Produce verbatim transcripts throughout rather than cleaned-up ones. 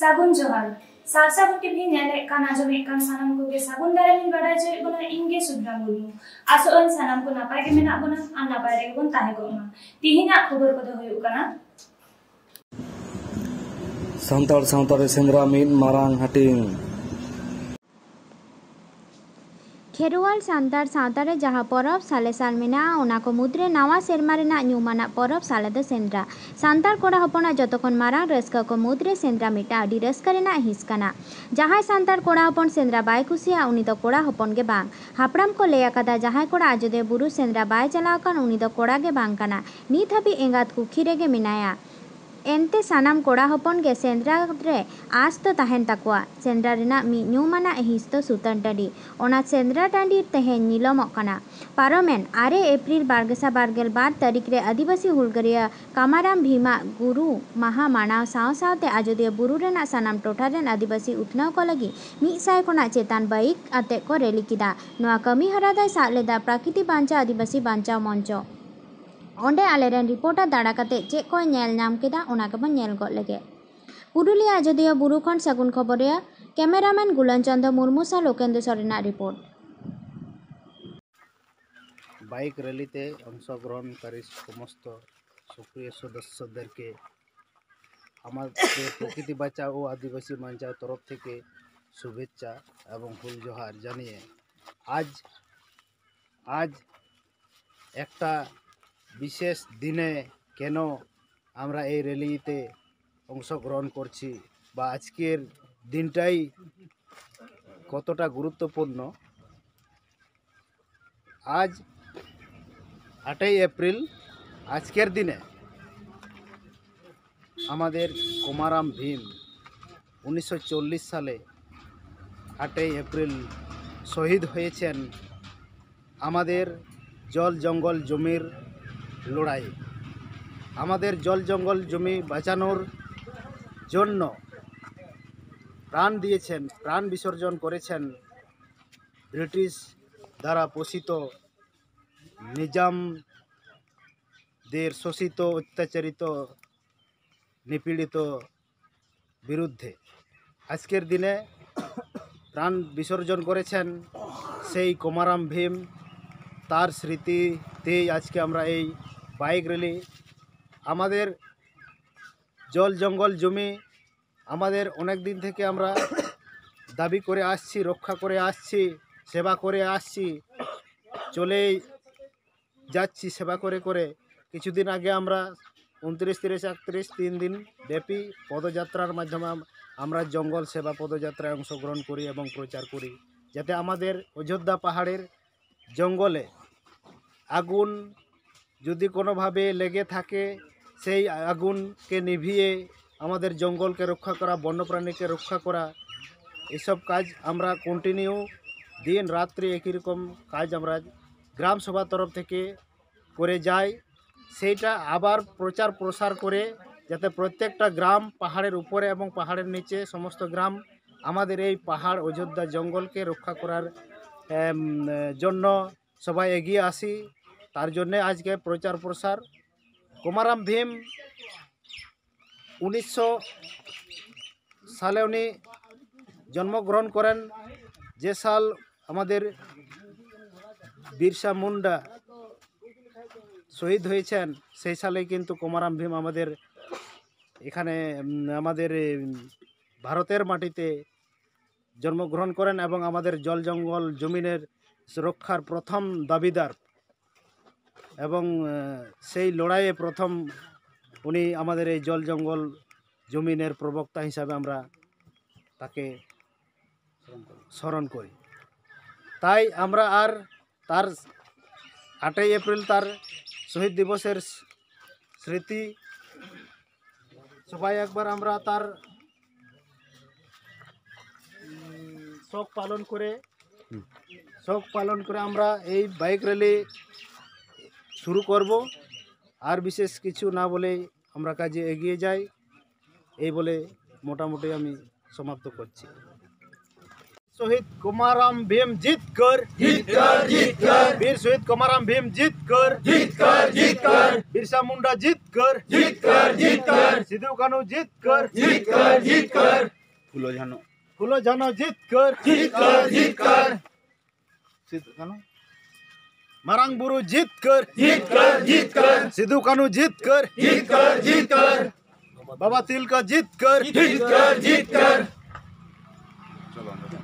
ᱥᱟᱹᱜᱩᱱ ᱡᱚᱦᱟᱨ᱾ ᱥᱟᱨᱥᱟᱜᱩᱱ ᱴᱤᱵᱷᱤ ᱧᱮᱞᱮᱫ ᱠᱟᱱ ᱟᱸᱡᱚᱢᱮᱫ ᱠᱟᱱ ᱥᱟᱱᱟᱢ ᱠᱚᱜᱮ ᱥᱟᱹᱜᱩᱱ ᱫᱟᱨᱟᱢ ᱤᱧ ᱵᱟᱰᱟᱭ ᱦᱚᱪᱚᱭᱮᱫ ᱵᱚᱱᱟ, ᱤᱧ ᱜᱮ ᱥᱩᱫᱷᱨᱟ ᱢᱩᱨᱢᱩ᱾ ᱟᱥᱚᱜ ᱟᱹᱧ ᱥᱟᱱᱟᱢ ᱠᱚ ᱱᱟᱯᱟᱭ ᱜᱮ ᱢᱮᱱᱟᱜ ᱵᱚᱱᱟ ᱟᱨ ᱱᱟᱯᱟᱭ ᱨᱮᱜᱮ ᱵᱚᱱ ᱛᱟᱦᱮᱸ ᱠᱚᱜ ᱢᱟ᱾ ᱛᱤᱦᱤᱧᱟᱜ ᱠᱷᱚᱵᱚᱨ ᱠᱚᱫᱚ ᱦᱩᱭᱩᱜ ᱠᱟᱱᱟ᱾ ᱥᱟᱱᱛᱟᱲ ᱥᱟᱶᱛᱟ ᱨᱮ ᱥᱮᱸᱫᱽᱨᱟ ᱢᱤᱫ ᱢᱟᱨᱟᱝ ᱦᱟᱹᱴᱤᱧ᱾ ᱠᱷᱮᱨᱣᱟᱞ ᱥᱟᱱᱛᱟᱲ ᱥᱟᱶᱛᱟ ᱨᱮ ᱡᱟᱦᱟᱸ ᱯᱚᱨᱚᱵᱽ ᱥᱟᱞᱮ ᱥᱟᱞ ᱢᱮᱱᱟᱜᱼᱟ, ᱚᱱᱟ ᱠᱚ ᱢᱩᱫᱽᱨᱮ ᱱᱟᱣᱟ ᱥᱮᱨᱢᱟ ᱨᱮᱱᱟᱜ ᱧᱩᱢᱟᱱᱟᱜ ᱯᱚᱨᱚᱵᱽ ᱥᱟᱞᱮ ᱫᱚ ᱥᱮᱸᱫᱽᱨᱟ᱾ ᱥᱟᱱᱛᱟᱲ ᱠᱚᱲᱟ ᱦᱚᱯᱚᱱᱟᱜ ᱡᱚᱛᱚ ᱠᱷᱚᱱ ᱢᱟᱨᱟᱝ ᱨᱟᱹᱥᱠᱟᱹ ᱠᱚ ᱢᱩᱫᱽᱨᱮ ᱥᱮᱸᱫᱽᱨᱟ ᱢᱤᱫᱴᱟᱝ ᱟᱹᱰᱤ ᱨᱟᱹᱥᱠᱟᱹ ᱨᱮᱱᱟᱜ ᱦᱤᱸᱥ ᱠᱟᱱᱟ᱾ ᱡᱟᱦᱟᱸᱭ ᱥᱟᱱᱛᱟᱲ ᱠᱚᱲᱟ ᱦᱚᱯᱚᱱ ᱥᱮᱸᱫᱽᱨᱟ ᱵᱟᱭ ᱠᱩᱥᱤᱭᱟᱜᱼᱟ, ᱩᱱᱤ ᱫᱚ ᱠᱚᱲᱟ ᱦᱚᱯᱚᱱ ᱜᱮ ᱵᱟᱝ᱾ ᱦᱟᱯᱲᱟᱢ ᱠᱚ ᱞᱟᱹᱭ ᱟᱠᱟᱫᱟ, ᱡᱟᱦᱟᱸᱭ ᱠᱚᱲᱟ ᱟᱡᱚᱫᱤᱭᱟᱹ ᱵᱩᱨᱩ ᱥᱮᱸᱫᱽᱨᱟ ᱵᱟᱭ ᱪᱟᱞᱟᱣ ᱟᱠᱟᱱ, ᱩᱱᱤ ᱫᱚ ᱠᱚᱲᱟ ᱜᱮ ᱵᱟᱝ ᱠᱟᱱᱟ᱾ ᱱᱤᱛ ᱦᱟᱹᱵᱤᱡ ᱮᱸᱜᱟᱛ ᱠᱩᱠᱷᱤ ᱨᱮᱜᱮ ᱢᱮᱱᱟᱭᱟ᱾ ᱮᱱᱛᱮ ᱥᱟᱱᱟᱢ ᱠᱚᱲᱟ ᱦᱚᱯᱚᱱ ᱜᱮ ᱥᱮᱸᱫᱽᱨᱟ ᱨᱮ ᱟᱸᱥ ᱫᱚ ᱛᱟᱦᱮᱱ ᱛᱟᱠᱚᱣᱟ᱾ ᱥᱮᱸᱫᱽᱨᱟ ᱨᱮᱱᱟᱜ ᱢᱤᱫ ᱧᱩᱢᱟᱱᱟᱜ ᱦᱤᱸᱥ ᱫᱚ ᱥᱩᱛᱟᱹᱱ ᱴᱟᱺᱰᱤ᱾ ᱚᱱᱟ ᱥᱮᱸᱫᱽᱨᱟ ᱴᱟᱺᱰᱤ ᱛᱮᱦᱮᱧ ᱧᱮᱞᱚᱢᱚᱜ ᱠᱟᱱᱟ᱾ ᱯᱟᱨᱚᱢᱮᱱ ᱟᱨᱮ ᱮᱯᱨᱤᱞ ᱵᱟᱨ ᱜᱮᱥᱟᱭ ᱵᱟᱨ ᱜᱮᱞ ᱵᱟᱨ ᱛᱟᱹᱨᱤᱠᱷ ᱨᱮ ᱟᱹᱫᱤᱵᱟᱹᱥᱤ ᱦᱩᱞᱜᱟᱹᱨᱤᱭᱟᱹ ᱠᱟᱢᱟᱨᱟᱢ ᱵᱷᱤᱢᱟᱜ ᱜᱩᱨᱩ ᱢᱟᱦᱟ ᱢᱟᱱᱟᱣ ᱥᱟᱶ ᱥᱟᱶᱛᱮ ᱟᱡᱚᱫᱤᱭᱟᱹ ᱵᱩᱨᱩ ᱨᱮᱱᱟᱜ ᱥᱟᱱᱟᱢ ᱴᱚᱴᱷᱟ ᱨᱮᱱ ᱟᱹᱫᱤᱵᱟᱹᱥᱤ ᱩᱛᱱᱟᱹᱣ ᱠᱚ ᱞᱟᱹᱜᱤᱫ ᱢᱤᱫ ᱥᱟᱭ ᱠᱷᱚᱱᱟᱜ ᱪᱮᱛᱟᱱ ᱵᱟᱭᱤᱠ ᱟᱛᱮ ᱠᱚ ᱨᱮᱞᱤ ᱠᱮᱫᱟ᱾ ᱱᱚᱣᱟ ᱠᱟᱹᱢᱤ ᱦᱚᱨᱟ ᱫᱚᱭ ᱥᱟᱵ ᱞᱮᱫᱟ ᱯᱨᱟᱠᱨᱤᱛᱤ ᱵᱟᱧᱪᱟᱣ ᱟᱹᱫᱤᱵᱟᱹᱥᱤ ᱵᱟᱧᱪᱟᱣ ᱢᱚᱧᱪᱚ᱾ ᱚᱸᱰᱮ ᱟᱞᱮᱨᱮᱱ ᱨᱤᱯᱳᱨᱴᱟᱨ ᱫᱟᱬᱟ ᱠᱟᱛᱮ ᱪᱮᱫ ᱠᱚᱭ ᱧᱮᱞ ᱧᱟᱢ ᱠᱮᱫᱟ, ᱚᱱᱟ ᱜᱮᱵᱚᱱ ᱧᱮᱞ ᱜᱚᱫ ᱞᱮᱜᱮ᱾ ᱯᱩᱨᱩᱞᱤᱭᱟᱹ ᱟᱡᱚᱫᱤᱭᱟᱹ ᱵᱩᱨᱩ ᱠᱷᱚᱱ ᱥᱟᱹᱜᱩᱱ ᱠᱷᱚᱵᱚᱨᱤᱭᱟᱹ ᱠᱮᱢᱮᱨᱟᱢᱮᱱ ᱜᱩᱞᱟᱱ ᱪᱚᱸᱫᱽ ᱢᱩᱨᱢᱩ ᱥᱟᱶ ᱞᱳᱠᱮᱱᱫᱩ ᱥᱚᱨᱮᱱᱟᱜ ᱨᱤᱯᱳᱨᱴ᱾ বাইক র্যালিতে অংশগ্রহণকারী সমস্ত সক্রিয় সদস্যদেরকে আমাদের প্রকৃতি বাঁচাও ও আদিবাসী বাঁচাও তরফ থেকে শুভেচ্ছা এবং হুল জোহার জানিয়ে আজ আজ একটা বিশেষ দিনে কেন আমরা এই র্যালিতে অংশগ্রহণ করছি বা আজকের দিনটাই কতটা গুরুত্বপূর্ণ। আজ আটই এপ্রিল, আজকের দিনে আমাদের কোমারাম ভীম উনিশশো চল্লিশ সালে আটই এপ্রিল শহীদ হয়েছেন আমাদের জল জঙ্গল জমির লড়াই। আমাদের জল জঙ্গল জমি বাঁচানোর জন্য প্রাণ দিয়েছেন, প্রাণ বিসর্জন করেছেন ব্রিটিশ দ্বারা পোষিত নিজামদের শোষিত, অত্যাচারিত, নিপীড়িত বিরুদ্ধে আজকের দিনে প্রাণ বিসর্জন করেছেন সেই কোমারাম ভীম, তার স্মৃতিতেই আজকে আমরা এই বাইক র্যালি। আমাদের জল জঙ্গল জমি আমাদের অনেক দিন থেকে আমরা দাবি করে আসছি, রক্ষা করে আসছি, সেবা করে আসছি, চলেই যাচ্ছি সেবা করে করে। কিছুদিন আগে আমরা ঊনত্রিশ, তিরিশ, একত্রিশ, তিন দিন ব্যাপী পদযাত্রার মাধ্যমে আম- আমরা জঙ্গল সেবা পদযাত্রায় অংশগ্রহণ করি এবং প্রচার করি, যাতে আমাদের অযোধ্যা পাহাড়ের জঙ্গলে আগুন যদি কোনোভাবে লেগে থাকে, সেই আগুনকে নিভিয়ে আমাদের জঙ্গলকে রক্ষা করা, বন্যপ্রাণীকে রক্ষা করা, এসব কাজ আমরা কন্টিনিউ দিন রাত্রি একই রকম কাজ আমরা গ্রাম সভার তরফ থেকে করে যাই। সেইটা আবার প্রচার প্রসার করে যাতে প্রত্যেকটা গ্রাম, পাহাড়ের উপরে এবং পাহাড়ের নিচে সমস্ত গ্রাম আমাদের এই পাহাড় অযোধ্যা জঙ্গলকে রক্ষা করার এম, জন্য সবাই এগিয়ে আসি। তার জন্যে আজকে প্রচার প্রসার। কোমারাম ভীম উনিশশো সালে উনি জন্মগ্রহণ করেন। যে সাল আমাদের বিরসা মুন্ডা শহীদ হয়েছেন, সেই সালে কিন্তু কোমারাম ভীম আমাদের এখানে, উম, আমাদের এই ভারতের মাটিতে জন্মগ্রহণ করেন এবং আমাদের জল জঙ্গল জমিনের সুরক্ষার প্রথম দাবিদার। এবং আহ, সেই লড়াইয়ে প্রথম উনি আমাদের এই জল জঙ্গল জমিনের প্রবক্তা হিসাবে আমরা তাকে স্মরণ করি। তাই আমরা আর তার আটই এপ্রিল তার শহীদ দিবসের স্মৃতি সবাই একবার আমরা তার উম, শোক পালন করে শোক পালন করে আমরা এই বাইক র্যালি শুরু করব। আর বিশেষ কিছু না বলেই আমরা কাজে এগিয়ে যাই, এই বলে মোটামুটি আমি সমাপ্ত করছি। শহীদ কোমারাম ভীম জিতকর। জিতকর, জিতকর। বীর শহীদ কোমারাম ভীম জিতকর। জিতকর, জিতকর। বিরসা মুন্ডা জিতকর। জিতকর, জিতকর। সিধু কানু জিতকর। জিতকর, জিতকর। ফুলো ঝানো। ফুলো ঝানো জিতকর। জিতকর, জিতকর। সিধু কানু। মারাং বুরু জিতকর। জিতকর, জিতকর। সিধু কানু জিতকর। জিতকর, জিতকর। বাবা তিলকা জিতকর। জিতকর, জিতকর। চলো আমরা।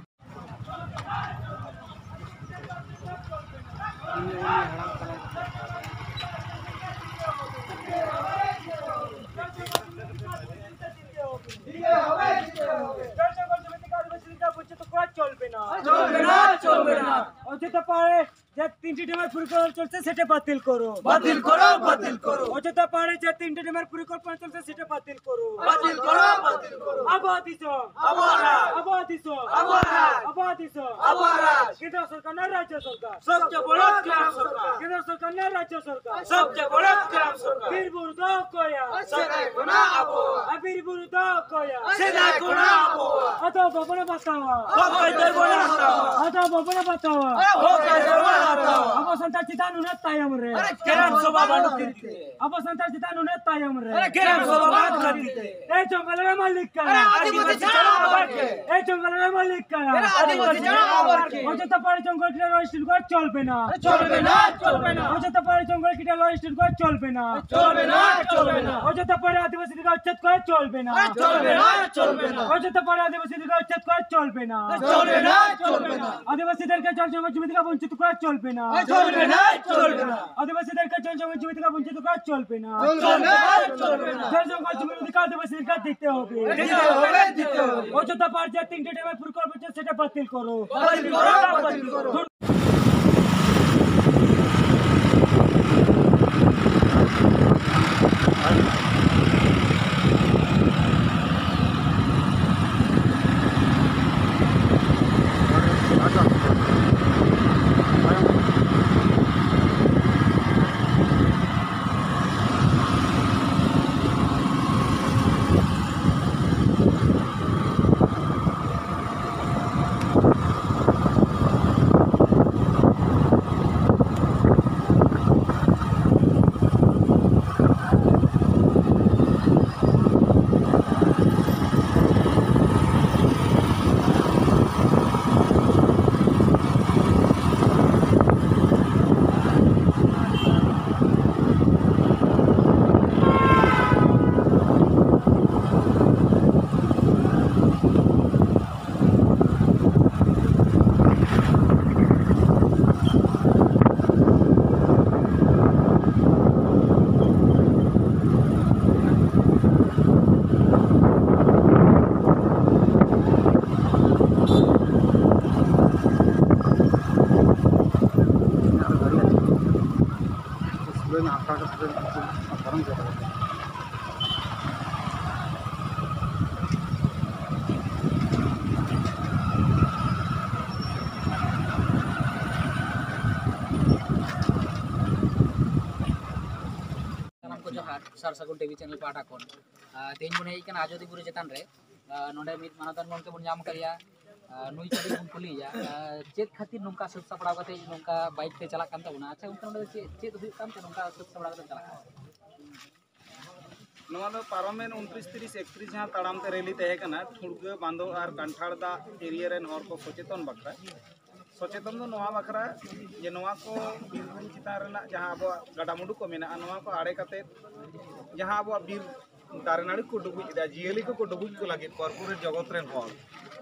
জনসংঘ সমিতিকে আদিবাসী অধিকার বঞ্চিত করা চলবে না। চলবে না, চলবে না। অযোধ্যা পাহাড়ে যে তিনটি ড্যামের পরিকল্পনা চলছে, সেটা বাতিল করো। বাতিল করো, বাতিল করো। অযোধ্যা পাহাড়ে যে তিনটি ড্যামের পরিকল্পনা চলছে, সেটা বাতিল করো। বাতিল করো, বাতিল করো। আবহাওয়া দিস। আবহাওয়া। আবহাওয়া দিস। আবহাওয়া। আবহাওয়া দিস। আবহাওয়া। কেন্দ্র সরকার না রাজ্য সরকার? সবচেয়ে বড় গ্রাম সরকার। কেন্দ্র সরকার না রাজ্য সরকার? সবচেয়ে বড় গ্রাম সরকার। বীর বুরু দো কয়া। সেদাই খনা আবহাওয়া। ᱟ ᱵᱤᱨ ᱵᱩᱨᱩ ᱫᱚ ᱚᱠᱚᱭᱟ? ᱥᱮᱫᱟᱭ ᱠᱷᱚᱱᱟᱜ ᱟᱵᱚᱣᱟᱜ᱾ ᱟᱫᱚ ᱵᱟᱵᱚᱱ ᱵᱟᱛᱟᱣᱟ᱾ ᱦᱚᱠ ᱟᱹᱭᱫᱟᱹᱨ ᱵᱚᱱ ᱦᱟᱛᱟᱣᱟ᱾ ᱟᱫᱚ ᱵᱟᱵᱚᱱ ᱵᱟᱛᱟᱣᱟ᱾ ᱦᱚᱠ ᱟᱹᱭᱫᱟᱹᱨ ᱵᱚᱱ ᱦᱟᱛᱟᱣᱟ᱾ ᱟᱵᱚ ᱥᱟᱱᱛᱟᱲ ᱪᱮᱛᱟᱱ ᱱᱩᱱᱟᱹᱜ ᱛᱟᱭᱚᱢ ᱨᱮ᱾ ᱟᱨᱮ ᱜᱨᱟᱢ ᱥᱚᱵᱷᱟ ᱵᱟᱹᱱᱩᱜ ᱠᱷᱟᱹᱛᱤᱨ ᱛᱮ᱾ ᱟᱵᱚ ᱥᱟᱱᱛᱟᱲ ᱪᱮᱛᱟᱱ ᱱᱩᱱᱟᱹᱜ ᱛᱟᱭᱚᱢ ᱨᱮ᱾ ᱟᱨᱮ ᱜᱨᱟᱢ ᱥᱚᱵᱷᱟ ᱵᱟᱹᱱᱩᱜ ᱠᱷᱟᱹᱛᱤᱨ ᱛᱮ᱾ ᱮ ᱡᱚᱝᱜᱚᱞ ᱨᱮ ᱢᱟᱹᱞᱤᱠ ᱠᱟᱱᱟ᱾ ᱟᱨᱮ ᱟᱹᱫᱤᱵᱟᱹᱥᱤ ᱡᱟᱱᱟᱢ ᱟᱵᱟᱨ ᱠᱮ᱾ ᱮ ᱡᱚᱝᱜᱚᱞ ᱨᱮ ᱢᱟᱹᱞᱤᱠ ᱠᱟᱱᱟ᱾ ᱮ ᱟᱹᱫᱤᱵᱟᱹᱥᱤ ᱡᱟᱱᱟᱢ ᱟᱵᱟᱨ ᱠᱮ᱾ ᱚᱡᱳᱫᱽᱫᱷᱟ ᱯᱟᱦᱟᱲ ᱡᱚᱝᱜᱚᱞ ᱠᱤᱴᱟ ᱨᱚᱭ ᱥᱴᱤᱞ ᱠᱚ ᱪᱚᱞᱵᱮ ᱱᱟ᱾ ᱪᱚᱞᱵᱮ ᱱᱟ, ᱪᱚᱞᱵᱮ ᱱᱟ᱾ ᱚᱡᱳᱫᱽᱫᱷᱟ ᱯᱟᱦᱟᱲ ᱡᱚᱝᱜᱚᱞ ᱠᱤᱴᱟ ᱨᱚᱭ ᱥᱴᱤᱞ ᱠᱚ ᱪᱚᱞᱵᱮ ᱱᱟ᱾ ᱪᱚᱞᱵᱮ ᱱᱟ, ᱪᱚᱞᱵᱮ ᱱᱟ᱾ ᱚᱡᱳᱫᱽᱫᱷᱟ ᱯᱟᱦᱟᱲ ᱟᱹᱫᱤᱵᱟᱹᱥᱤ ᱫᱤᱜᱟ ᱩᱪᱪᱷᱮᱫ ᱠᱚ ᱪᱚᱞᱵᱮ ᱱᱟ᱾ ᱪᱚᱞᱵᱮ ᱱᱟ, ᱪᱚᱞᱵᱮ ᱱᱟ᱾ ᱚᱡᱳᱫᱽᱫᱷᱟ ᱯᱟᱦᱟᱲ ᱟᱹᱫᱤᱵᱟᱹᱥᱤ ᱫᱤᱜᱟ ᱩᱪᱪᱷᱮᱫ ᱠᱚ ᱪᱚᱞᱵᱮ ᱱᱟ᱾ ᱪᱚᱞᱵᱮ ᱱᱟ, ᱪᱚᱞᱵᱮ ᱱᱟ᱾ ᱟᱹᱫᱤᱵᱟᱹᱥᱤ ᱫᱮᱨ ᱠᱮ ᱡᱚᱱ ᱡᱚᱝᱜᱚᱞ ᱡᱩᱢᱤ ᱫᱤᱜᱟ ᱵᱚᱧᱪᱤᱛ ᱠᱚ ᱪᱚᱞᱵᱮ ᱱᱟ᱾ ᱪᱚᱞᱵᱮ ᱱᱟ, ᱪᱚᱞᱵᱮ ᱱᱟ᱾ ᱟᱹᱫᱤᱵᱟᱹᱥᱤ ᱫᱮᱨ ᱠᱮ ᱡᱚᱱ ᱡᱚᱝᱜᱚᱞ ᱡᱩᱢᱤ ᱫᱤᱜᱟ ᱵᱚᱧᱪᱤᱛ ᱠᱚ ᱪᱚᱞᱵᱮ ᱱᱟ᱾ ᱪᱚᱞᱵᱮ ᱱᱟ, ᱪᱚᱞᱵᱮ ᱱᱟ᱾ ᱡᱚᱱ ᱡᱚᱝᱜᱚᱞ ᱡᱩᱢᱤ ᱫᱤᱜᱟ ᱟᱹᱫᱤᱵᱟᱹᱥᱤ ᱫᱤᱜᱟ ᱫᱤᱛᱮ ᱦᱚᱵᱮ᱾ ᱫᱤᱛᱮ ᱦᱚᱵᱮ, ᱫᱤᱛᱮ ᱦᱚᱵᱮ᱾ ᱚᱡᱳᱫᱽᱫᱷᱟ ᱯᱟᱦᱟᱲ ᱡᱮ ᱛᱤᱱᱴᱮ ᱰᱮᱢᱮᱨ ᱯᱚᱨᱤᱠᱚᱞᱯᱚ ᱪᱮ ᱥᱮᱴᱟ ᱵᱟᱛᱤᱞ ᱠᱚᱨᱚ᱾ ᱵᱟᱛᱤᱞ ᱠᱚᱨᱚ, ᱵᱟᱛᱤᱞ ᱠᱚᱨᱚ᱾ ᱥᱟᱨ ᱥᱟᱹᱜᱩᱱ ᱴᱤᱵᱷᱤ ᱪᱮᱱᱮᱞ ᱯᱟᱦᱴᱟ ᱠᱷᱚᱱ᱾ ᱟᱨ ᱛᱮᱦᱮᱧ ᱵᱚᱱ ᱦᱮᱡ ᱟᱠᱟᱱᱟ ᱟᱡᱚᱫᱤᱭᱟᱹ ᱵᱩᱨᱩ ᱪᱮᱛᱟᱱ ᱨᱮ᱾ ᱟᱨ ᱱᱚᱰᱮ ᱢᱤᱫ ᱢᱟᱱᱚᱛᱟᱱ ᱜᱚᱢᱠᱮ ᱵᱚᱱ ᱧᱟᱢ ᱟᱠᱟᱫᱮᱭᱟ᱾ ᱟᱨ ᱱᱩᱭ ᱴᱷᱮᱱ ᱵᱚᱱ ᱠᱩᱞᱤᱭᱮᱭᱟ, ᱟᱨ ᱪᱮᱫ ᱠᱷᱟᱹᱛᱤᱨ ᱱᱚᱝᱠᱟ ᱥᱟᱹᱛ ᱥᱟᱯᱲᱟᱣ ᱠᱟᱛᱮ ᱱᱚᱝᱠᱟ ᱵᱟᱭᱤᱠ ᱛᱮ ᱪᱟᱞᱟᱜ ᱠᱟᱱ ᱛᱟᱵᱚᱱᱟ? ᱟᱪᱪᱷᱟ ᱜᱚᱢᱠᱮ, ᱱᱚᱰᱮ ᱫᱚ ᱪᱮᱫ ᱪᱮᱫ ᱦᱩᱭᱩᱜ ᱠᱟᱱ ᱛᱮ ᱱᱚᱝᱠᱟ ᱥᱟᱹᱛ ᱥᱟᱯᱲᱟᱣ ᱠᱟᱛᱮ ᱪᱟᱞᱟᱜ ᱠᱟᱱᱟ? ᱱᱚᱣᱟ ᱫᱚ ᱯᱟᱨᱚᱢᱮᱱ ᱩᱱᱛᱨᱤᱥ, ᱛᱤᱨᱤᱥ, ᱮᱠᱛᱨᱤᱥ ᱡᱟᱦᱟᱸ ᱛᱟᱲᱟᱢ ᱛᱮ ᱨᱮᱞᱤ ᱛᱟᱦᱮᱸ ᱠᱟᱱᱟ, ᱴᱷᱩᱲᱜᱟᱹ, ᱵᱟᱸᱫᱚ ᱟᱨ ᱠᱟᱱᱴᱷᱟᱲ ᱫᱟᱜ ᱮᱨᱤᱭᱟ ᱨᱮᱱ ᱦᱚᱲ ᱠᱚ ᱥᱚᱪᱮᱛᱚᱱ ᱵᱟᱠᱷᱨᱟ᱾ ᱥᱚᱪᱮᱛᱚᱱ ᱫᱚ ᱱᱚᱣᱟ ᱵᱟᱠᱷᱨᱟ ᱡᱮ ᱱᱚᱣᱟ ᱠᱚ ᱵᱤᱨ ᱵᱩᱨᱩ ᱪᱮᱛᱟᱱ ᱨᱮᱱᱟᱜ ᱡᱟᱦᱟᱸ ᱟᱵᱚᱣᱟᱜ ᱜᱟᱰᱟᱼᱢᱩᱰᱩ ᱠᱚ ᱢᱮᱱᱟᱜᱼᱟ, ᱱᱚᱣᱟ ᱠᱚ ᱟᱲᱮ ᱠᱟᱛᱮ ᱡᱟᱦᱟᱸ ᱟᱵᱚᱣᱟᱜ ᱵᱤᱨ ᱫᱟᱨᱮ ᱱᱟᱹᱲᱤ ᱠᱚ ᱰᱩᱵᱩᱡ ᱮᱫᱟ, ᱡᱤᱭᱟᱹᱞᱤ ᱠᱚᱠᱚ ᱰᱩᱵᱩᱡ ᱠᱚ ᱞᱟᱹᱜᱤᱫ ᱠᱚᱨᱯᱳᱨᱮᱴ ᱡᱚᱜᱚᱛ ᱨᱮᱱ ᱦᱚᱲ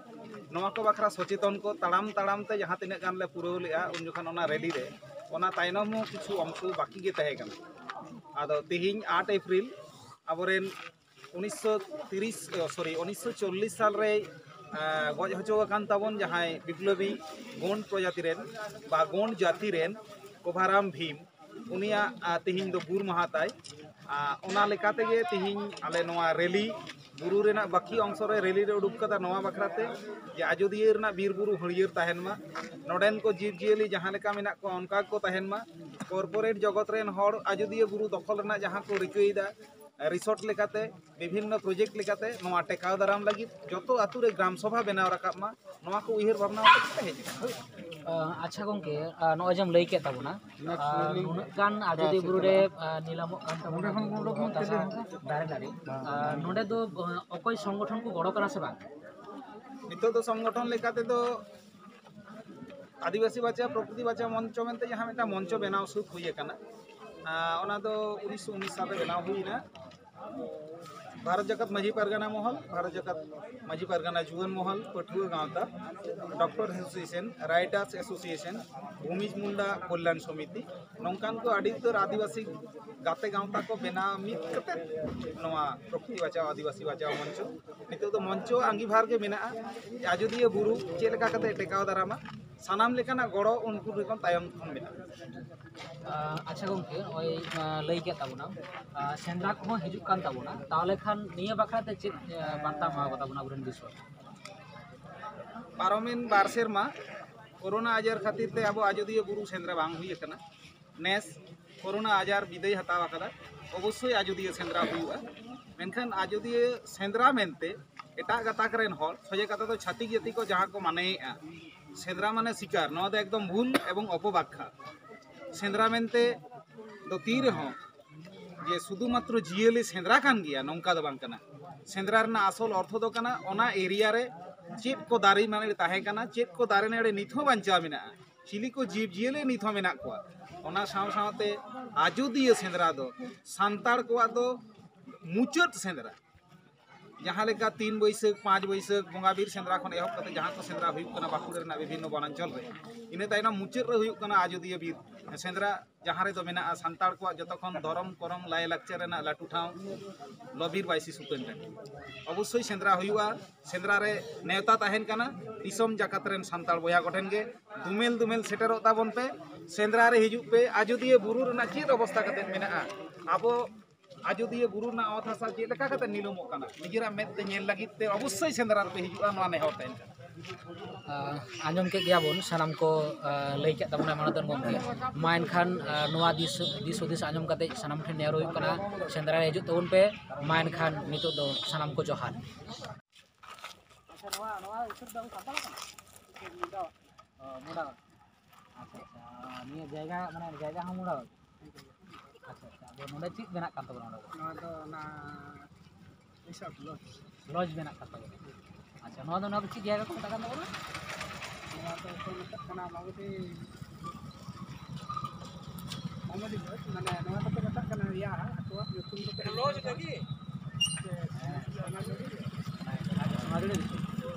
ᱱᱚᱣᱟ ᱠᱚ ᱵᱟᱠᱷᱨᱟ ᱥᱚᱪᱮᱛᱚᱱ ᱠᱚ ᱛᱟᱲᱟᱢ ᱛᱟᱲᱟᱢ ᱛᱮ ᱡᱟᱦᱟᱸ ᱛᱤᱱᱟᱹᱜ ᱜᱟᱱ ᱞᱮ ᱯᱩᱨᱟᱹᱣ ᱞᱮᱜᱼᱟ, ᱩᱱ ᱡᱚᱠᱷᱚᱱ ᱚᱱᱟ ᱨᱮᱞᱤ ᱨᱮ, ᱚᱱᱟ ᱛᱟᱭᱱᱚᱢ ᱦᱚᱸ ᱠᱤᱪᱷᱩ ᱚᱝᱥᱚ ᱵᱟᱹᱠᱤ ᱜᱮ ᱛᱟᱦᱮᱸ ᱠᱟᱱᱟ᱾ ᱟᱫᱚ ᱛᱮᱦᱮᱧ ᱟᱴ ᱮᱯᱨᱤᱞ ᱟᱵᱚᱨᱮᱱ ᱩᱱᱤᱥᱥᱚ ᱛᱤᱨᱤᱥ, ᱚ, ᱥᱚᱨᱤ, ᱩᱱᱤᱥᱥᱚ ᱪᱚᱞᱞᱤᱥ ᱥᱟᱞ ᱨᱮᱭ, ᱟ, ᱜᱚᱡ ᱦᱚᱪᱚ ᱟᱠᱟᱱ ᱛᱟᱵᱚᱱ ᱡᱟᱦᱟᱸᱭ ᱵᱤᱯᱞᱚᱵᱤ ᱜᱳᱸᱰ ᱯᱨᱚᱡᱟᱛᱤ ᱨᱮᱱ ᱵᱟ ᱜᱳᱸᱰ ᱡᱟᱹᱛᱤ ᱨᱮᱱ ᱠᱚᱵᱷᱟᱨᱟᱢ ᱵᱷᱤᱢ, ᱩᱱᱤᱭᱟᱜ, ᱟ, ᱛᱮᱦᱮᱧ ᱫᱚ ᱜᱩᱨ ᱢᱟᱦᱟ ᱛᱟᱭ᱾ ᱟ, ᱚᱱᱟ ᱞᱮᱠᱟ ᱛᱮᱜᱮ ᱛᱮᱦᱮᱧ ᱟᱞᱮ ᱱᱚᱣᱟ ᱨᱮᱞᱤ, ᱵᱩᱨᱩ ᱨᱮᱱᱟᱜ ᱵᱟᱹᱠᱤ ᱚᱝᱥᱚ ᱨᱮ ᱨᱮᱞᱤ ᱞᱮ ᱩᱰᱩᱠ ᱠᱟᱫᱟ ᱱᱚᱣᱟ ᱵᱟᱠᱷᱨᱟ ᱛᱮ ᱡᱮ ᱟᱡᱳᱫᱤᱭᱟᱹ ᱨᱮᱱᱟᱜ ᱵᱤᱨ ᱵᱩᱨᱩ ᱦᱟᱹᱨᱭᱟᱹᱲ ᱛᱟᱦᱮᱱ ᱢᱟ, ᱱᱚᱰᱮᱱ ᱠᱚ ᱡᱤᱵᱽ ᱡᱤᱭᱟᱹᱞᱤ ᱡᱟᱦᱟᱸ ᱞᱮᱠᱟ ᱢᱮᱱᱟᱜ ᱠᱚᱣᱟ ᱚᱱᱠᱟ ᱜᱮᱠᱚ ᱛᱟᱦᱮᱱ ᱢᱟ᱾ ᱠᱚᱨᱯᱳᱨᱮᱴ ᱡᱚᱜᱚᱛ ᱨᱮᱱ ᱦᱚᱲ ᱟᱡᱳᱫᱤᱭᱟᱹ ᱵᱩᱨᱩ ᱫᱚᱠᱷᱚᱞ ᱨᱮᱱᱟᱜ ᱡᱟᱦᱟᱸ ᱠᱚ ᱨᱤᱠᱟᱹᱭᱮᱫᱟ, ᱨᱤᱥᱚᱨᱴ ᱞᱮᱠᱟᱛᱮ, ᱵᱤᱵᱷᱤᱱᱱᱚ ᱯᱨᱚᱡᱮᱠᱴ ᱞᱮᱠᱟᱛᱮ ᱱᱚᱣᱟ ᱴᱮᱠᱟᱣ ᱫᱟᱨᱟᱢ ᱞᱟᱹᱜᱤᱫ ᱡᱚᱛᱚ ᱟᱛᱩ ᱨᱮ ᱜᱨᱟᱢ ᱥᱚᱵᱷᱟ ᱵᱮᱱᱟᱣ ᱨᱟᱠᱟᱵ ᱢᱟ, ᱱᱚᱣᱟ ᱠᱚ ᱩᱭᱦᱟᱹᱨ ᱵᱷᱟᱵᱽᱱᱟ ᱠᱟᱛᱮ ᱦᱮᱡ ᱟᱠᱟᱱᱟ᱾ ᱦᱳᱭ᱾ ᱟᱪᱪᱷᱟ ᱜᱚᱝᱠᱮ, ᱟ, ᱱᱚᱜᱼᱚᱭ ᱡᱮᱢ ᱞᱟᱹᱭ ᱠᱮᱫ ᱛᱟᱵᱚᱱᱟ, ᱱᱩᱱᱟᱹᱜ ᱜᱟᱱ ᱟᱡᱚᱫᱤᱭᱟᱹ ᱵᱩᱨᱩ ᱨᱮ, ᱟ, ᱧᱮᱞᱟᱢᱚᱜ ᱠᱟᱱ ᱛᱟᱵᱚᱱᱟ ᱫᱟᱨᱮ ᱱᱟᱹᱲᱤ, ᱟ, ᱱᱚᱰᱮ ᱫᱚ, ᱟ, ᱚᱠᱚᱭ ᱥᱚᱝᱜᱚᱴᱷᱚᱱ ᱠᱚ ᱜᱚᱲᱚ ᱠᱟᱱᱟ ᱥᱮ ᱵᱟᱝ? ᱱᱤᱛᱚᱜ ᱫᱚ ᱥᱚᱝᱜᱚᱴᱷᱚᱱ ᱞᱮᱠᱟ ᱛᱮᱫᱚ ᱟᱹᱫᱤᱵᱟᱹᱥᱤ ᱵᱟᱧᱪᱟᱣ ᱯᱨᱚᱠᱨᱤᱛᱤ ᱵᱟᱧᱪᱟᱣ ᱢᱚᱧᱪᱚ ᱢᱮᱱᱛᱮ ᱡᱟᱦᱟᱸ ᱢᱤᱫᱴᱟᱝ ᱢᱚᱧᱪᱚ ᱵᱮᱱᱟᱣ ᱥᱟᱹᱛ ᱦᱩᱭ ᱟᱠᱟᱱᱟ, ᱟᱨ ᱚᱱᱟ ᱫᱚ ᱩᱱᱤᱥᱥᱚ ᱩᱱᱤᱥ ᱥᱟᱞ ᱨᱮ ᱵᱮᱱᱟᱣ ᱦᱩᱭ ᱮᱱᱟ᱾ ᱵᱷᱟᱨᱚᱛ ᱡᱟᱠᱟᱛ ᱢᱟᱹᱡᱷᱤ ᱯᱟᱨᱜᱟᱱᱟ ᱢᱚᱦᱚᱞ, ᱵᱷᱟᱨᱚᱛ ᱡᱟᱠᱟᱛ ᱢᱟᱹᱡᱷᱤ ᱯᱟᱨᱜᱟᱱᱟ ᱡᱩᱣᱟᱹᱱ ᱢᱚᱦᱚᱞ, ᱯᱟᱹᱴᱷᱩᱣᱟᱹ ᱜᱟᱶᱛᱟ, doctor association, writers association, Bhumij Munda Kalyan Samiti, ᱱᱚᱝᱠᱟᱱ ᱠᱚ ᱟᱹᱰᱤ ᱩᱛᱟᱹᱨ ᱟᱹᱫᱤᱵᱟᱹᱥᱤ ᱜᱟᱛᱮ ᱜᱟᱶᱛᱟ ᱠᱚ ᱵᱮᱱᱟᱣ ᱢᱤᱫ ᱠᱟᱛᱮ ᱱᱚᱣᱟ ᱯᱨᱚᱠᱨᱤᱛᱤ ᱵᱟᱧᱪᱟᱣ ᱟᱹᱫᱤᱵᱟᱹᱥᱤ ᱵᱟᱧᱪᱟᱣ ᱢᱚᱧᱪᱚ, ᱱᱤᱛᱚᱜ ᱫᱚ ᱢᱚᱧᱪᱚ ᱟᱸᱜᱤᱵᱷᱟᱨ ᱜᱮ ᱢᱮᱱᱟᱜᱼᱟ᱾ ᱟᱡᱚᱫᱤᱭᱟᱹ ᱵᱩᱨᱩ ᱪᱮᱫ ᱞᱮᱠᱟ ᱠᱟᱛᱮ ᱴᱮᱠᱟᱣ ᱫᱟᱨᱟᱢᱟ, ᱥᱟᱱᱟᱢ ᱞᱮᱠᱟᱱᱟᱜ ᱜᱚᱲᱚ ᱩᱱᱠᱩ ᱴᱷᱮᱱ ᱠᱷᱚᱱ ᱛᱟᱭᱚᱢ ᱠᱷᱚᱱ ᱢᱮᱱᱟᱜᱼᱟ᱾ ᱟᱪᱪᱷᱟ ᱜᱚᱝᱠᱮ, ᱱᱚᱜᱼᱚᱭ, ᱟ, ᱞᱟᱹᱭ ᱠᱮᱫ ᱛᱟᱵᱚᱱᱟᱢ, ᱟ, ᱥᱮᱸᱫᱽᱨᱟ ᱠᱚᱦᱚᱸ ᱦᱤᱡᱩᱜ ᱠᱟᱱ ᱛᱟᱵᱚᱱᱟ, ᱛᱟᱦᱚᱞᱮ ᱠᱷᱟᱱ ᱱᱤᱭᱟᱹ ᱵᱟᱠᱷᱨᱟ ᱛᱮ ᱪᱮᱫ, ᱟ, ᱵᱟᱨᱛᱟᱢ ᱮᱢᱟ ᱠᱚ ᱛᱟᱵᱚᱱᱟ ᱟᱵᱚᱨᱮᱱ ᱫᱤᱥᱚᱢ? ᱯᱟᱨᱚᱢᱮᱱ ᱵᱟᱨ ᱥᱮᱨᱢᱟ ᱠᱳᱨᱳᱱᱟ ᱟᱡᱟᱨ ᱠᱷᱟᱹᱛᱤᱨ ᱛᱮ ᱟᱵᱚ ᱟᱡᱚᱫᱤᱭᱟᱹ ᱵᱩᱨᱩ ᱥᱮᱸᱫᱽᱨᱟ ᱵᱟᱝ ᱦᱩᱭ ᱟᱠᱟᱱᱟ᱾ ᱱᱮᱥ ᱠᱳᱨᱳᱱᱟ ᱟᱡᱟᱨ ᱵᱤᱫᱟᱹᱭ ᱦᱟᱛᱟᱣ ᱟᱠᱟᱫᱟ, ᱚᱵᱚᱥᱥᱳᱭ ᱟᱡᱚᱫᱤᱭᱟᱹ ᱥᱮᱸᱫᱽᱨᱟ ᱦᱩᱭᱩᱜᱼᱟ᱾ ᱢᱮᱱᱠᱷᱟᱱ ᱟᱡᱚᱫᱤᱭᱟᱹ ᱥᱮᱸᱫᱽᱨᱟ ᱢᱮᱱᱛᱮ ᱮᱴᱟᱜ ᱜᱟᱛᱟᱠ ᱨᱮᱱ ᱦᱚᱲ, ᱥᱚᱡᱷᱮ ᱠᱟᱛᱷᱟ ᱫᱚ ᱪᱷᱟᱹᱛᱤᱠ ᱡᱟᱹᱛᱤ ᱠᱚ ᱡᱟᱦᱟᱸ ᱠᱚ ᱢᱟᱱᱮᱭᱮᱫᱼᱟ, ᱥᱮᱸᱫᱽᱨᱟ ᱢᱟᱱᱮ ᱥᱤᱠᱟᱨ, ᱱᱚᱣᱟ ᱫᱚ ᱮᱠᱫᱚᱢ ᱵᱷᱩᱞ ᱮᱵᱚᱝ ᱚᱯᱚᱵᱟᱠᱷᱟ᱾ ᱥᱮᱸᱫᱽᱨᱟ ᱢᱮᱱᱛᱮ ᱫᱚ ᱛᱤ ᱨᱮᱦᱚᱸ ᱡᱮ ᱥᱩᱫᱷᱩ ᱢᱟᱛᱨᱚ ᱡᱤᱭᱟᱹᱞᱤ ᱥᱮᱸᱫᱽᱨᱟ ᱠᱟᱱ ᱜᱮᱭᱟ, ᱱᱚᱝᱠᱟ ᱫᱚ ᱵᱟᱝ ᱠᱟᱱᱟ᱾ ᱥᱮᱸᱫᱽᱨᱟ ᱨᱮᱱᱟᱜ ᱟᱥᱚᱞ ᱚᱨᱛᱷᱚ ᱫᱚ ᱠᱟᱱᱟ ᱚᱱᱟ ᱮᱨᱤᱭᱟ ᱨᱮ ᱪᱮᱫ ᱠᱚ ᱫᱟᱨᱮ ᱱᱟᱹᱲᱤ ᱛᱟᱦᱮᱸ ᱠᱟᱱᱟ, ᱪᱮᱫ ᱠᱚ ᱫᱟᱨᱮ ᱱᱟᱹᱲᱤ ᱱᱤᱛ ᱦᱚᱸ ᱵᱟᱧᱪᱟᱣ ᱢᱮᱱᱟᱜᱼᱟ, ᱪᱤᱞᱤ ᱠᱚ ᱡᱤᱵᱽ ᱡᱤᱭᱟᱹᱞᱤ ᱱᱤᱛ ᱦᱚᱸ ᱢᱮᱱᱟᱜ ᱠᱚᱣᱟ, ᱚᱱᱟ ᱥᱟᱶ ᱥᱟᱶᱛᱮ ᱟᱡᱚᱫᱤᱭᱟᱹ ᱥᱮᱸᱫᱽᱨᱟ ᱫᱚ ᱥᱟᱱᱛᱟᱲ ᱠᱚᱣᱟᱜ ᱫᱚ ᱢᱩᱪᱟᱹᱫ ᱥᱮᱸᱫᱽᱨᱟ᱾ ᱡᱟᱦᱟᱸ ᱞᱮᱠᱟ ᱛᱤᱱ ᱵᱟᱹᱭᱥᱟᱹᱠᱷ, ᱯᱟᱸᱪ ᱵᱟᱹᱭᱥᱟᱹᱠᱷ ᱵᱚᱸᱜᱟ ᱵᱤᱨ ᱥᱮᱸᱫᱽᱨᱟ ᱠᱷᱚᱱ ᱮᱦᱚᱵ ᱠᱟᱛᱮ ᱡᱟᱦᱟᱸ ᱠᱚ ᱥᱮᱸᱫᱽᱨᱟ ᱦᱩᱭᱩᱜ ᱠᱟᱱᱟ ᱵᱟᱸᱠᱩᱲᱟ ᱨᱮᱱᱟᱜ ᱵᱤᱵᱷᱤᱱᱱᱚ ᱵᱚᱱᱟᱧᱪᱚᱞ ᱨᱮ, ᱤᱱᱟᱹ ᱛᱟᱭᱱᱚᱢ ᱢᱩᱪᱟᱹᱫ ᱨᱮ ᱦᱩᱭᱩᱜ ᱠᱟᱱᱟ ᱟᱡᱚᱫᱤᱭᱟᱹ ᱵᱤᱨ ᱥᱮᱸᱫᱽᱨᱟ, ᱡᱟᱦᱟᱸ ᱨᱮᱫᱚ ᱢᱮᱱᱟᱜᱼᱟ ᱥᱟᱱᱛᱟᱲ ᱠᱚᱣᱟᱜ ᱡᱚᱛᱚ ᱠᱷᱚᱱ ᱫᱷᱚᱨᱚᱢ ᱠᱚᱨᱚᱢ ᱞᱟᱭᱼᱞᱟᱠᱪᱟᱨ ᱨᱮᱱᱟᱜ ᱞᱟᱹᱴᱩ ᱴᱷᱟᱶ ᱞᱚᱵᱤᱨ ᱵᱟᱭᱥᱤ ᱥᱩᱛᱟᱹᱱ ᱴᱟᱺᱰᱤ᱾ ᱚᱵᱚᱥᱥᱳᱭ ᱥᱮᱸᱫᱽᱨᱟ ᱦᱩᱭᱩᱜᱼᱟ᱾ ᱥᱮᱸᱫᱽᱨᱟ ᱨᱮ ᱱᱮᱣᱛᱟ ᱛᱟᱦᱮᱱ ᱠᱟᱱᱟ ᱫᱤᱥᱚᱢ ᱡᱟᱠᱟᱛ ᱨᱮᱱ ᱥᱟᱱᱛᱟᱲ ᱵᱚᱭᱦᱟ ᱠᱚᱴᱷᱮᱱ ᱜᱮ, ᱫᱩᱢᱮᱞ ᱫᱩᱢᱮᱞ ᱥᱮᱴᱮᱨᱚᱜ ᱛᱟᱵᱚᱱ ᱯᱮ, ᱥᱮᱸᱫᱽᱨᱟ ᱨᱮ ᱦᱤᱡᱩᱜ ᱯᱮ᱾ ᱟᱡᱚᱫᱤᱭᱟᱹ ᱵᱩᱨᱩ ᱨᱮᱱᱟᱜ ᱪᱮᱫ ᱚᱵᱚᱥᱛᱟ ᱠᱟᱛᱮ ᱢᱮᱱᱟᱜᱼᱟ, ᱟᱵᱚ ᱟᱡᱚᱫᱤᱭᱟᱹ ᱵᱩᱨᱩ ᱨᱮᱱᱟᱜ ᱚᱛ ᱦᱟᱥᱟ ᱪᱮᱫ ᱞᱮᱠᱟ ᱠᱟᱛᱮ ᱱᱤᱞᱟᱹᱢᱚᱜ ᱠᱟᱱᱟ, ᱱᱤᱡᱮᱨᱟᱜ ᱢᱮᱫ ᱛᱮ ᱧᱮᱞ ᱞᱟᱹᱜᱤᱫ ᱛᱮ ᱚᱵᱚᱥᱥᱳᱭ ᱥᱮᱸᱫᱽᱨᱟ ᱨᱮᱯᱮ ᱦᱤᱡᱩᱜᱼᱟ, ᱱᱚᱣᱟ ᱱᱮᱦᱚᱨ ᱛᱟᱦᱮᱱ ᱠᱟᱱᱟ᱾ ᱟᱸ, ᱟᱸᱡᱚᱢ ᱠᱮᱫ ᱜᱮᱭᱟ ᱵᱚᱱ, ᱥᱟᱱᱟᱢ ᱠᱚ, ᱟᱸ, ᱞᱟᱹᱭ ᱠᱮᱫ ᱛᱟᱵᱚᱱᱟ ᱢᱟᱱᱚᱛᱟᱱ ᱜᱚᱢᱠᱮ᱾ ᱢᱟ ᱮᱱᱠᱷᱟᱱ, ᱟᱸ, ᱱᱚᱣᱟ ᱫᱤᱥ, ᱫᱤᱥ ᱦᱩᱫᱤᱥ ᱟᱸᱡᱚᱢ ᱠᱟᱛᱮ ᱥᱟᱱᱟᱢ ᱴᱷᱮᱱ ᱱᱮᱦᱚᱨ ᱦᱩᱭᱩᱜ ᱠᱟᱱᱟ, ᱥᱮᱸᱫᱽᱨᱟ ᱨᱮ ᱦᱤᱡᱩᱜ ᱛᱟᱵᱚᱱ ᱯᱮ᱾ ᱢᱟ ᱮᱱᱠᱷᱟᱱ ᱱᱤᱛᱚᱜ ᱫᱚ ᱥᱟᱱᱟᱢ ᱠᱚ ᱡᱚᱦᱟᱨ᱾ ᱟᱪᱪᱷᱟ, ᱱᱚᱣᱟ, ᱱᱚᱣᱟ ᱩᱛᱟᱹᱨ ᱫᱚ ᱟᱵᱚ ᱥᱟᱱᱛᱟᱲ ᱠᱟᱱᱟ? ᱢᱩᱰᱟ᱾ ᱚ, ᱢᱩᱰᱟ᱾ ᱟᱪᱪᱷᱟ, ᱟᱪᱪᱷᱟ᱾ ᱱᱤᱭᱟᱹ ᱡᱟᱭᱜᱟ, ᱢᱟᱱᱮ ᱡᱟᱭᱜᱟ ᱦᱚᱸ ᱢᱩᱰᱟ? ᱟᱪᱪᱷᱟ, ᱟᱪᱪᱷᱟ᱾ ᱟᱫᱚ ᱱᱚᱰᱮ ᱪᱮᱫ ᱵᱮᱱᱟᱜ ᱠᱟᱱ ᱛᱟᱵᱚᱱᱟ ᱱᱚᱰᱮ ᱫᱚ? ᱱᱚᱣᱟ ᱫᱚ ᱚᱱᱟ ᱦᱤᱥᱟᱹᱵ ᱞᱚᱡᱽ᱾ ᱞᱚᱡᱽ ᱵᱮᱱᱟᱜ ᱠᱟᱱ ᱛᱟᱵᱚᱱᱟ᱾ ᱟᱪᱪᱷᱟ, ᱱᱚᱣᱟ ᱫᱚ, ᱱᱚᱣᱟ ᱫᱚ ᱪᱮᱫ ᱡᱟᱭᱜᱟ ᱠᱚ ᱢᱮᱛᱟᱜ ᱠᱟᱱ ᱛᱟᱵᱚᱱᱟ? ᱱᱚᱣᱟ ᱫᱚ ᱠᱚ ᱢᱮᱛᱟᱜ ᱠᱟᱱᱟ ᱢᱟᱢᱚᱫᱤ, ᱢᱟᱢᱚᱫᱤ ᱞᱚᱡᱽ, ᱢᱟᱱᱮ ᱱᱚᱣᱟ ᱫᱚᱠᱚ ᱢᱮᱛᱟᱜ ᱠᱟᱱᱟ ᱤᱭᱟᱹ, ᱟᱠᱚᱣᱟᱜ ᱧᱩᱛᱩᱢ ᱫᱚᱠᱚ ᱞᱚᱡᱽ ᱞᱟᱹᱜᱤᱫ?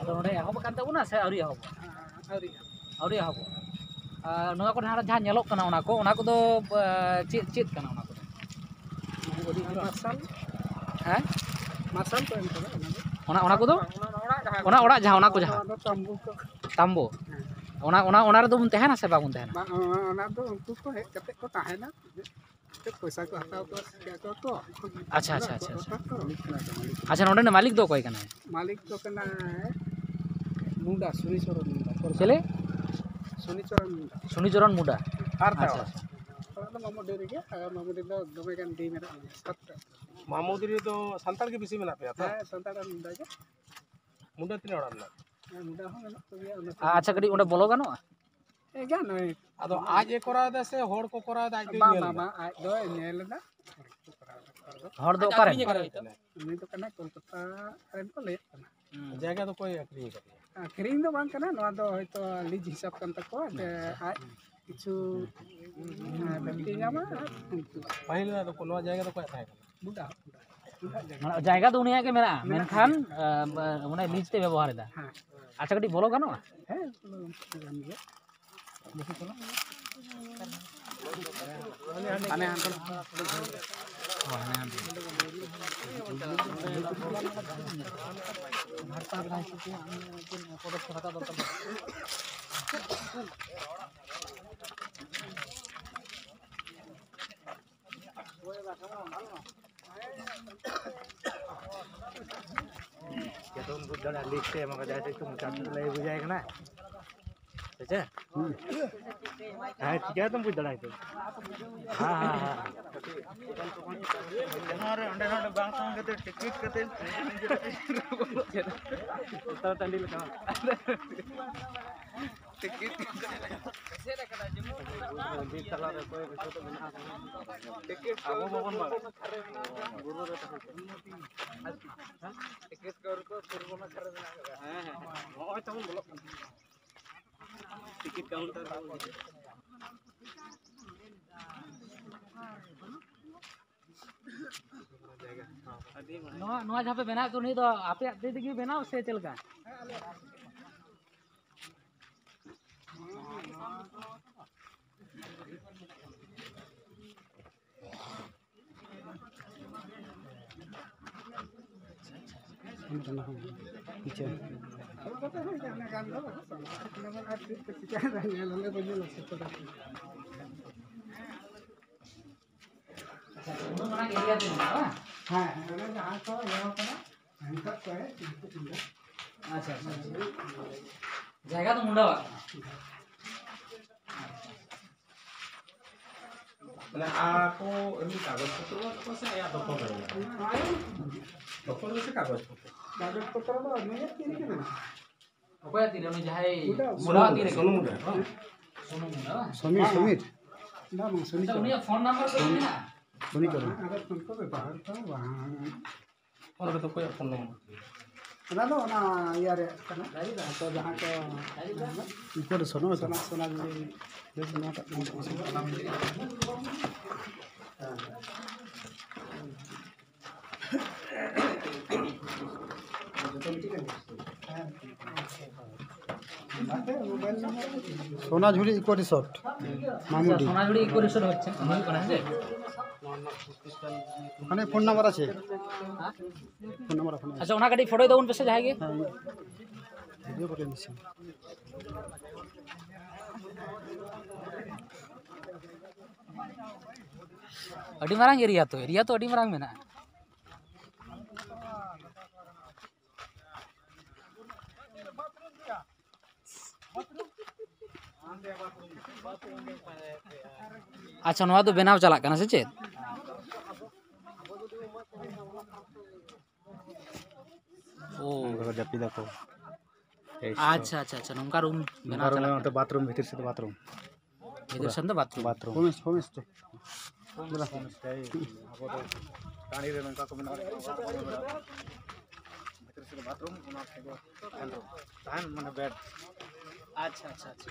ᱟᱫᱚ ᱱᱚᱰᱮ ᱮᱦᱚᱵ ᱟᱠᱟᱱ ᱛᱟᱵᱚᱱᱟ ᱥᱮ ᱟᱹᱣᱨᱤ ᱮᱦᱚᱵᱚᱜᱼᱟ? ᱟᱹᱣᱨᱤ ᱮᱦᱚᱵᱚᱜᱼᱟ᱾ ᱟᱨ ᱱᱚᱣᱟ ᱠᱚᱨᱮ ᱦᱟᱸᱜ ᱡᱟᱦᱟᱸ ᱧᱮᱞᱚᱜ ᱠᱟᱱᱟ, ᱚᱱᱟ ᱠᱚ, ᱚᱱᱟ ᱠᱚᱫᱚ, ᱟ, ᱪᱮᱫ, ᱪᱮᱫ ᱠᱟᱱᱟ ᱚᱱᱟ ᱠᱚᱫᱚ? ᱢᱟᱨᱥᱟᱞ᱾ ᱦᱮᱸ? ᱢᱟᱨᱥᱟᱞ ᱠᱚ ᱮᱢ ᱠᱟᱫᱟ ᱚᱱᱟ ᱫᱚ᱾ ᱚᱱᱟ, ᱚᱱᱟ ᱠᱚᱫᱚ? ᱚᱱᱟ ᱚᱲᱟᱜ ᱡᱟᱦᱟᱸ ᱚᱱᱟ ᱚᱲᱟᱜ ᱡᱟᱦᱟᱸ, ᱚᱱᱟ ᱠᱚ ᱡᱟᱦᱟᱸ? ᱚᱱᱟ ᱫᱚ ᱛᱟᱢᱵᱩ ᱠᱚ᱾ ᱛᱟᱢᱵᱩ? ᱦᱮᱸ᱾ ᱚᱱᱟ, ᱚᱱᱟ, ᱚᱱᱟ ᱨᱮᱫᱚ ᱵᱚᱱ ᱛᱟᱦᱮᱱᱟ ᱥᱮ ᱵᱟᱵᱚᱱ ᱛᱟᱦᱮᱱᱟ? ᱵᱟᱝ, ᱚᱱᱟ, ᱚᱱᱟ ᱫᱚ ᱩᱱᱠᱩ ᱠᱚ ᱦᱮᱡ ᱠᱟᱛᱮ ᱠᱚ ᱛᱟᱦᱮᱱᱟ᱾ ᱪᱮᱫ ᱯᱚᱭᱥᱟ ᱠᱚ ᱦᱟᱛᱟᱣ ᱠᱚᱣᱟ ᱥᱮ ᱪᱮᱫ ᱠᱚ ᱛᱚ? ᱟᱪᱪᱷᱟ, ᱟᱪᱪᱷᱟ, ᱟᱪᱪᱷᱟ, ᱟᱪᱪᱷᱟ᱾ ᱚᱱᱟ ᱠᱚ ᱢᱟᱹᱞᱤᱠ ᱠᱟᱱᱟ ᱠᱚ, ᱢᱟᱹᱞᱤᱠ᱾ ᱟᱪᱪᱷᱟ, ᱱᱚᱰᱮ ᱨᱤᱱᱤᱡ ᱢᱟᱹᱞᱤᱠ ᱫᱚ ᱚᱠᱚᱭ ᱠᱟᱱᱟᱭ? ᱢᱟᱹᱞᱤᱠ ᱫᱚ ᱠᱟᱱᱟᱭ ᱢᱩᱰᱟ, ᱥᱩᱱᱤᱪᱚᱨᱚᱱ ᱢᱩᱰᱟ᱾ ᱪᱮᱞᱮ? ᱥᱩᱱᱤᱪᱚᱨᱚᱱ ᱢᱩᱰᱟ᱾ ᱥᱩᱱᱤᱪᱚᱨᱚᱱ ᱢᱩᱰᱟ᱾ ᱟᱨ ᱟᱪᱪᱷᱟ, ᱛᱟᱣᱟ᱾ ᱟᱪᱪᱷᱟ᱾ ᱚᱲᱟᱜ ᱫᱚ ᱢᱟᱢᱩᱰᱤ ᱨᱮᱜᱮ, ᱟᱨ ᱢᱟᱢᱩᱰᱤ ᱫᱚ ᱫᱚᱢᱮ ᱜᱟᱱ ᱰᱤ ᱢᱮᱱᱟᱜᱼᱟ, ᱥᱟᱛᱴᱟ᱾ ᱢᱟᱢᱩᱰᱤ ᱨᱮᱫᱚ ᱥᱟᱱᱛᱟᱲ ᱜᱮ ᱵᱮᱥᱤ ᱢᱮᱱᱟᱜ ᱯᱮᱭᱟ ᱛᱚ? ᱦᱮᱸ, ᱥᱟᱱᱛᱟᱲ ᱟᱨ ᱢᱩᱱᱰᱟ ᱜᱮ᱾ ᱢᱩᱱᱰᱟ ᱛᱤᱱᱟᱹᱜ ᱚᱲᱟᱜ ᱢᱮᱱᱟᱜᱼᱟ? ᱦᱮᱸ, ᱢᱩᱱᱰᱟ ᱦᱚᱸ ᱢᱮᱱᱟᱜ ᱠᱚᱜᱮᱭᱟ, ᱚᱱᱟ ᱟᱪᱪᱷᱟ, ᱠᱟᱹᱴᱤᱡ ᱚᱸᱰᱮ ᱵᱚᱞᱚ ᱜᱟᱱᱚᱜᱼᱟ? ᱦᱮᱸ, ᱜᱟᱱᱚᱜᱼᱟ᱾ ᱟᱫᱚ ᱟᱡ ᱮ ᱠᱚᱨᱟᱣ ᱮᱫᱟ ᱥᱮ ᱦᱚᱲ ᱠᱚ ᱠᱚᱨᱟᱣ ᱮᱫᱟ, ᱟᱡ ᱫᱚᱭ ᱵᱟᱝ, ᱧᱮᱞ ᱵᱟᱝ, ᱮᱫᱟ? ᱵᱟᱝ, ᱟᱡ ᱫᱚᱭ ᱧᱮᱞ ᱮᱫᱟ᱾ ᱦᱚᱲ ᱫᱚ ᱚᱠᱟᱨᱮ? ᱩᱱᱤ ᱫᱚ ᱠᱟᱱᱟᱭ ᱠᱳᱞᱠᱟᱛᱟ ᱨᱮᱱ ᱠᱚ ᱞᱟᱹᱭᱮᱫ ᱠᱟᱱᱟ᱾ ᱡᱟᱭᱜᱟ ᱫᱚ ᱚᱠᱚᱭ ᱟᱹᱠᱷᱨᱤᱧ ᱟᱠᱟᱫ ᱯᱮᱭᱟ? ᱟᱹᱠᱷᱨᱤᱧ ᱫᱚ ᱵᱟᱝ ᱠᱟᱱᱟ, ᱱᱚᱣᱟ ᱫᱚ ᱦᱚᱭᱛᱳ ᱞᱤᱡᱽ ᱦᱤᱥᱟᱹᱵ ᱠᱟᱱ ᱛᱟᱠᱚᱣᱟ, ᱡᱮ ᱟᱡ ᱠᱤᱪᱷᱩ, ᱦᱮᱸ, ᱵᱮᱠᱛᱤ ᱧᱟᱢᱟ ᱟᱨ ᱩᱱᱠᱩ᱾ ᱯᱟᱹᱦᱤᱞ ᱫᱚ ᱱᱚᱣᱟ ᱡᱟᱭᱜᱟ ᱫᱚ ᱚᱠᱚᱭᱟᱜ ᱛᱟᱦᱮᱸ ᱠᱟᱱᱟ? ᱢᱩᱱᱰᱟ, ᱢᱩᱱᱰᱟ᱾ ᱢᱟᱱᱮ ᱡᱟᱭᱜᱟ ᱫᱚ ᱩᱱᱤᱭᱟᱜ ᱜᱮ ᱢᱮᱱᱟᱜᱼᱟ, ᱢᱮᱱᱟᱜᱼᱟ᱾ ᱢᱮᱱᱠᱷᱟᱱ, ᱟᱸ, ᱢᱟᱱᱮ ᱞᱤᱡᱽ ᱛᱮ ᱵᱮᱵᱚᱦᱟᱨ ᱮᱫᱟ᱾ ᱦᱮᱸ᱾ ᱟᱪᱪᱷᱟ, ᱠᱟᱹᱴᱤᱡ ᱵᱚᱞᱚ ᱜᱟᱱᱚᱜᱼᱟ? ᱦᱮᱸ, ᱵᱚᱞᱚ ᱜᱟᱱᱚᱜ ᱜᱮᱭᱟ᱾ ᱦᱟᱱᱮ ᱦᱟᱱᱛᱮ᱾ ᱚ, ᱦᱟᱱᱮ ᱦᱟᱱᱛᱮ᱾ ᱪᱤᱠᱟᱹᱛᱮᱵᱚᱱ ᱵᱩᱡᱽ ᱫᱟᱲᱮᱭᱟᱜᱼᱟ? ᱞᱤᱡᱽ ᱛᱮ ᱮᱢ ᱠᱟᱫᱟ, ᱮᱠᱴᱩ ᱢᱚᱪᱟ ᱛᱮ ᱞᱟᱹᱭ ᱵᱩᱡᱷᱟᱹᱣ ᱠᱟᱱᱟ᱾ ᱦᱮᱸ ᱥᱮ? ᱦᱮᱸ, ᱪᱤᱠᱟᱹᱛᱮᱢ ᱵᱩᱡᱽ ᱫᱟᱲᱮᱭᱟᱜᱼᱟ ᱱᱤᱛᱚᱜ? ᱦᱮᱸ, ᱦᱮᱸ, ᱦᱮᱸ᱾ ᱱᱚᱰᱮ, ᱱᱚᱰᱮ ᱵᱟᱝ ᱛᱟᱦᱮᱸ ᱠᱟᱛᱮ ᱴᱤᱠᱤᱴ ᱠᱟᱛᱮ ᱴᱟᱺᱰᱤ ᱞᱮᱠᱟ᱾ ᱴᱤᱠᱤᱴ ᱵᱤᱨ ᱛᱟᱞᱟ ᱨᱮ ᱚᱠᱚᱭ ᱵᱤᱪᱟᱹᱨ ᱫᱚ ᱢᱮᱱᱟᱜᱼᱟ? ᱟᱵᱚ ᱵᱟᱵᱚᱱ ᱵᱟᱲᱟᱭᱟ᱾ ᱵᱩᱨᱩ ᱨᱮ ᱛᱟᱦᱮᱸ ᱠᱟᱱᱟ᱾ ᱴᱤᱠᱤᱴ ᱠᱟᱣᱩᱱᱴᱟᱨ ᱠᱚ ᱯᱩᱨᱵᱚ ᱱᱟᱠᱷᱟ ᱨᱮ ᱢᱮᱱᱟᱜ ᱟᱠᱟᱫᱟ᱾ ᱦᱮᱸ, ᱦᱮᱸ, ᱱᱚᱜᱼᱚᱭ ᱛᱟᱵᱚᱱ ᱵᱚᱞᱚᱜ ᱠᱟᱱᱟ᱾ ᱴᱤᱠᱤᱴ ᱠᱟᱣᱩᱱᱴᱟᱨ ᱨᱮ᱾ ᱱᱚᱣᱟ, ᱱᱚᱣᱟ ᱡᱟᱦᱟᱸ ᱯᱮ ᱵᱮᱱᱟᱣᱮᱫ ᱫᱚ, ᱩᱱᱤ ᱫᱚ ᱟᱯᱮᱭᱟᱜ ᱛᱤ ᱛᱮᱜᱮ ᱵᱮᱱᱟᱣ ᱥᱮ ᱪᱮᱫ ᱞᱮᱠᱟ? ᱟᱪᱪᱷᱟ, ᱩᱱᱟᱹᱜ ᱢᱟᱨᱟᱝ ᱮᱨᱤᱭᱟ ᱛᱮ ᱢᱮᱱᱟᱜᱼᱟ, ᱵᱟᱝ? ᱦᱮᱸ, ᱦᱮᱸ, ᱚᱱᱟ ᱡᱟᱦᱟᱸ ᱠᱚ ᱤᱭᱟᱹ ᱠᱟᱱᱟ, ᱦᱟᱱᱠᱟ ᱠᱚ ᱦᱮᱡ, ᱩᱱᱠᱩ ᱴᱷᱮᱱ ᱫᱚ᱾ ᱟᱪᱪᱷᱟ, ᱟᱪᱪᱷᱟ, ᱟᱪᱪᱷᱟ᱾ ᱡᱟᱭᱜᱟ ᱫᱚ ᱢᱩᱱᱰᱟᱣᱟᱜ ᱠᱟᱱᱟ᱾ ᱢᱟᱱᱮ ᱟᱠᱚ ᱮᱢᱱᱤ ᱠᱟᱜᱚᱡᱽ ᱯᱚᱛᱨᱚ ᱠᱚ ᱥᱮ ᱟᱭᱟᱜ ᱫᱚᱠᱷᱚᱞ ᱨᱮ ᱢᱮᱱᱟᱜᱼᱟ? ᱫᱚᱠᱷᱚᱞ ᱨᱮ ᱥᱮ ᱠᱟᱜᱚᱡᱽ ᱯᱚᱛᱨᱚ? ᱠᱟᱜᱚᱡᱽ ᱯᱚᱛᱨᱚ ᱫᱚ ᱱᱩᱭᱟᱜ ᱛᱤ ᱨᱮᱜᱮ ᱢᱮᱱᱟᱜᱼᱟ᱾ ᱚᱠᱚᱭᱟᱜ ᱛᱤ ᱨᱮ? ᱩᱱᱤ ᱡᱟᱦᱟᱸᱭ ᱩᱱᱤᱴᱟᱜ ᱢᱩᱰᱟᱣᱟᱜ ᱛᱤ ᱨᱮ? ᱥᱳᱱᱩ ᱢᱩᱰᱟ, ᱦᱮᱸ᱾ ᱥᱳᱱᱩ ᱢᱩᱰᱟ, ᱵᱟᱝ? ᱥᱚᱢᱤᱨ, ᱥᱚᱢᱤᱨ᱾ ᱵᱟᱝ, ᱵᱟᱝ, ᱥᱚᱢᱤᱨ ᱟᱪᱪᱷᱟ, ᱠᱟᱱᱟ᱾ ᱩᱱᱤᱭᱟᱜ ᱯᱷᱳᱱ ᱱᱟᱢᱵᱟᱨ ᱠᱚ ᱢᱮᱱᱟᱜᱼᱟ? ᱥᱚᱢᱤᱨ ᱠᱟᱱᱟ᱾ ᱟᱫᱚ ᱯᱷᱳᱱ ᱠᱚ ᱵᱮᱵᱚᱦᱟᱨ ᱫᱚ ᱵᱟᱝ᱾ ᱚᱱᱟ ᱨᱮᱫᱚ ᱚᱠᱚᱭᱟᱜ ᱯᱷᱳᱱ ᱱᱟᱢᱵᱟᱨ? ᱚᱱᱟ ᱫᱚ ᱚᱱᱟ ᱤᱭᱟᱹ ᱨᱮᱭᱟᱜ ᱠᱟᱱᱟ᱾ ᱛᱚ ᱡᱟᱦᱟᱸ ᱠᱚ ᱤᱱᱠᱚᱨᱮ ᱥᱚᱱᱚ ᱥᱚᱱᱟ, ᱥᱚᱱᱟ ᱡᱩᱫᱤ ᱵᱮᱥ ᱱᱚᱣᱟᱴᱟᱜ ᱠᱟᱱᱟ᱾ ᱦᱮᱸ᱾ ᱥᱳনাঝুরি ইকো রিসর্ট, আচ্ছা, মামুডি। সোনাঝুরি ইকো রিসর্ট হচ্ছে, হুয়ᱩᱜ ᱠᱟᱱᱟ, ᱦᱮᱸ ᱥᱮ? ওখানে ফোন নাম্বার আছে? হ্যাঁ? ফোন নাম্বার ওখানে আছে। আচ্ছা, ᱚᱱᱟ ᱠᱟᱹᱴᱤᱡ ᱯᱷᱳᱴᱳᱭ ᱛᱟᱵᱚᱱ ᱯᱮᱥᱮ ᱡᱟᱦᱟᱸᱭ ᱜᱮ᱾ ᱦᱮᱸ, ᱵᱷᱤᱰᱤᱭᱳ ᱠᱚᱨᱮ ᱱᱤᱥᱪᱚᱭ᱾ ᱟᱹᱰᱤ ᱢᱟᱨᱟᱝ ᱮᱨᱤᱭᱟ ᱛᱚ, ᱮᱨᱤᱭᱟ ᱛᱚ ᱟᱹᱰᱤ ᱢᱟᱨᱟᱝ ᱢᱮᱱᱟᱜᱼᱟ᱾ ᱟᱪᱪᱷᱟ, ᱱᱚᱣᱟ ᱫᱚ ᱵᱮᱱᱟᱣ ᱪᱟᱞᱟᱜ ᱠᱟᱱᱟ ᱥᱮ ᱪᱮᱫ? ᱳ᱾ ᱚᱱᱠᱟ ᱠᱚ ᱡᱟᱹᱯᱤᱫᱟᱠᱚ᱾ ᱮᱭ ᱟᱪᱪᱷᱟ, ᱟᱪᱪᱷᱟ, ᱟᱪᱪᱷᱟ, ᱱᱚᱝᱠᱟ ᱨᱩᱢ ᱵᱮᱱᱟᱣ ᱱᱚᱝᱠᱟ ᱨᱩᱢ ᱪᱟᱞᱟᱜ ᱢᱮᱱᱟᱜᱼᱟ, ᱠᱟᱱᱟ᱾ ᱚᱱᱛᱮ ᱵᱟᱛᱷᱨᱩᱢ, ᱵᱷᱤᱛᱤᱨ ᱥᱮᱫ ᱫᱚ ᱵᱟᱛᱷᱨᱩᱢ᱾ ᱵᱷᱤᱛᱤᱨ ᱥᱮᱱ ᱫᱚ ᱵᱟᱛᱷᱨᱩᱢ᱾ ᱵᱟᱛᱷᱨᱩᱢ᱾ ᱠᱚᱢᱮᱥ, ᱠᱚᱢᱮᱥ ᱛᱮ᱾ ᱟᱵᱚ ᱫᱚ ᱴᱟᱺᱰᱤ ᱨᱮ ᱱᱚᱝᱠᱟ ᱠᱚ ᱢᱮᱱᱟᱜᱼᱟ, ᱚᱲᱟᱜ ᱠᱚ ᱢᱮᱱᱟᱜᱼᱟ᱾ ᱵᱷᱤᱛᱤᱨ ᱥᱮᱫ ᱫᱚ ᱵᱟᱛᱷᱨᱩᱢ, ᱚᱱᱟ ᱥᱟᱭᱤᱰ ᱫᱚ ᱛᱟᱦᱮᱱ ᱨᱩᱢ, ᱛᱟᱦᱮᱱ ᱢᱟᱱᱮ ᱵᱮᱰ᱾ ᱟᱪᱪᱷᱟ, ᱟᱪᱪᱷᱟ, ᱟᱪᱪᱷᱟ, ᱟᱪᱪᱷᱟ᱾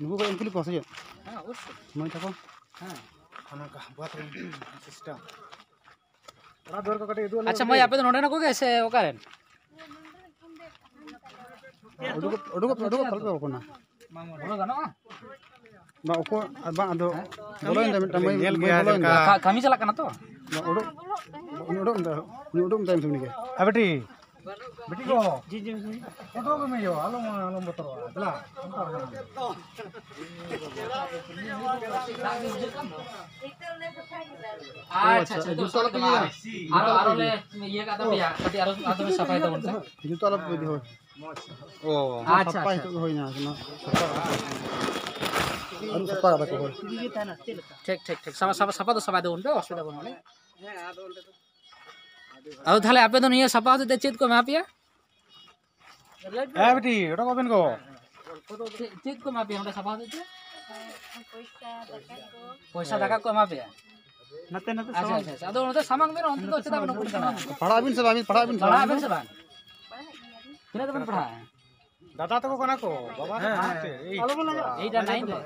ᱱᱩᱠᱩ ᱠᱚ ᱮᱢ ᱠᱩᱞᱤ ᱠᱚᱣᱟ ᱥᱮ ᱪᱮᱫ? ᱦᱮᱸ, ᱚᱵᱚᱥᱥᱳᱭ᱾ ᱢᱟᱹᱭ ᱛᱟᱠᱚ? ᱦᱮᱸ᱾ ᱚᱱᱟ ᱚᱱᱠᱟ ᱵᱟᱛᱷᱨᱩᱢ ᱥᱤᱥᱴᱮᱢ᱾ ᱚᱲᱟᱜ ᱫᱩᱣᱟᱹᱨ ᱠᱚ ᱠᱟᱹᱴᱤᱡ ᱩᱫᱩᱜ ᱟᱞᱮ ᱟᱪᱪᱷᱟ, ᱢᱟᱹᱭ, ᱠᱟᱹᱴᱤᱡ᱾ ᱟᱯᱮ ᱫᱚ ᱱᱚᱰᱮᱱ ᱠᱚᱜᱮ ᱥᱮ ᱚᱠᱟᱨᱮᱱ? ᱩᱰᱩᱠ, ᱩᱰᱩᱠ, ᱩᱰᱩᱠ, ᱩᱰᱩᱠ ᱯᱟᱞᱮ ᱯᱮ ᱵᱚᱞᱚᱱᱟ᱾ ᱵᱚᱞᱚ ᱜᱟᱱᱚᱜᱼᱟ? ᱵᱟᱝ, ᱚᱠᱚᱭ, ᱵᱟᱝ, ᱟᱫᱚ ᱦᱮᱸ? ᱵᱚᱞᱚᱭᱮᱱ ᱫᱚ ᱢᱤᱫᱴᱟᱝ ᱢᱟᱹᱭ, ᱧᱮᱞ ᱢᱟᱹᱭ ᱜᱮᱭᱟ ᱵᱚᱞᱚᱭᱮᱱ ᱪᱮᱫ ᱫᱚ᱾ ᱞᱮᱠᱟ᱾ ᱠᱟ-, ᱠᱟᱹᱢᱤ ᱪᱟᱞᱟᱜ ᱠᱟᱱᱟ ᱛᱚ? ᱵᱟᱝ, ᱩᱰᱩᱠ, ᱩᱱᱤ ᱩᱰᱩᱠ ᱮᱱ ᱫᱚ, ᱩᱱᱤ ᱩᱰᱩᱠ ᱮᱱ ᱛᱟᱭᱚᱢ ᱥᱮ ᱩᱱᱤᱜᱮ᱾ ᱟᱨ ᱵᱤᱴᱤ, ᱵᱤᱴᱤ ᱠᱚ, ᱩᱰᱩᱠ ᱢᱮ ᱭᱳ, ᱟᱞᱚᱢ, ᱟᱞᱚᱢ ᱵᱚᱛᱚᱨᱚᱜᱼᱟ, ᱫᱮᱞᱟ᱾ ᱟᱪᱪᱷᱟ, ᱟᱪᱪᱷᱟ, ᱡᱩᱛᱟᱹ ᱟᱞᱚᱯᱮ ᱤᱭᱟᱹᱭᱟ᱾ ᱟᱨᱚ, ᱟᱨᱚ ᱞᱮ ᱤᱭᱟᱹ ᱠᱟᱜ ᱛᱟᱯᱮᱭᱟ, ᱠᱟᱹᱴᱤᱡ ᱟᱨᱚ, ᱟᱨᱚ ᱥᱟᱯᱷᱟᱭ ᱛᱟᱵᱚᱱ ᱯᱮ᱾ ᱡᱩᱛᱟᱹ ᱟᱞᱚᱯᱮ ᱤᱫᱤ, ᱦᱳᱭ᱾ ᱚ᱾ ᱟᱪᱪᱷᱟ, ᱥᱟᱯᱷᱟ ᱟᱪᱪᱷᱟ, ᱱᱤᱛᱚᱜ ᱜᱮ ᱦᱩᱭᱱᱟ, ᱚᱱᱟ ᱥᱟᱯᱷᱟ᱾ ᱟᱹᱨᱩᱵ ᱥᱟᱯᱷᱟ ᱠᱟᱫᱟ ᱠᱚ ᱦᱚᱲ᱾ ᱴᱷᱤᱠ, ᱴᱷᱤᱠ, ᱴᱷᱤᱠ᱾ ᱥᱟᱯᱷᱟ, ᱥᱟᱯᱷᱟ, ᱥᱟᱯᱷᱟ ᱫᱚ ᱥᱟᱯᱷᱟ ᱫᱚ ᱚᱸᱰᱮ ᱚᱥᱩᱵᱤᱫᱷᱟ ᱵᱟᱹᱱᱩᱜᱼᱟ᱾ ᱟᱫᱚ ᱛᱟᱦᱚᱞᱮ ᱟᱯᱮ ᱫᱚ ᱱᱤᱭᱟᱹ ᱥᱟᱯᱷᱟ ᱦᱚᱛᱮᱡ ᱛᱮ ᱪᱮᱫ ᱠᱚ ᱮᱢᱟ ᱯᱮᱭᱟ? ᱦᱮᱸ ᱵᱤᱴᱤ, ᱚᱰᱚᱠ ᱟᱵᱮᱱ ᱠᱚ᱾ ᱪᱮᱫ, ᱪᱮᱫ ᱠᱚ ᱮᱢᱟ ᱯᱮᱭᱟ ᱱᱚᱰᱮ ᱥᱟᱯᱷᱟ ᱦᱚᱛᱮᱡ ᱛᱮ? ᱯᱚᱭᱥᱟ, ᱫᱟᱠᱟ ᱠᱚ᱾ ᱯᱚᱭᱥᱟ, ᱫᱟᱠᱟ ᱠᱚ ᱮᱢᱟ ᱯᱮᱭᱟ? ᱱᱟᱛᱮ, ᱱᱟᱛᱮ ᱟᱪᱪᱷᱟ, ᱥᱟᱢᱟᱝ᱾ ᱟᱪᱪᱷᱟ, ᱟᱪᱪᱷᱟ᱾ ᱟᱫᱚ ᱱᱚᱰᱮ ᱥᱟᱢᱟᱝ ᱵᱮᱱ, ᱚᱱᱛᱮ ᱫᱚ ᱪᱮᱫᱟᱜ ᱵᱮᱱ ᱩᱰᱩᱠ ᱠᱟᱱᱟ? ᱯᱟᱲᱦᱟᱜ ᱟᱵᱤᱱ ᱥᱮ ᱵᱟᱝ? ᱯᱟᱲᱦᱟᱜ ᱟᱵᱤᱱ ᱥᱮ ᱯᱟᱲᱦᱟᱜ ᱵᱟᱝ? ᱟᱵᱮᱱ ᱥᱮ ᱵᱟᱝ? ᱛᱤᱱᱟᱹᱜ ᱨᱮᱵᱮᱱ ᱯᱟᱲᱦᱟᱜᱼᱟ? ᱫᱟᱫᱟ ᱛᱟᱠᱚ ᱠᱟᱱᱟ ᱠᱚ, ᱵᱟᱵᱟ ᱛᱟᱠᱚ ᱦᱮᱸ, ᱠᱟᱱᱟ ᱦᱮᱸ᱾ ᱪᱮ? ᱮᱭ, ᱮᱭᱤᱴ ᱟᱨ ᱱᱟᱭᱤᱱ ᱨᱮ?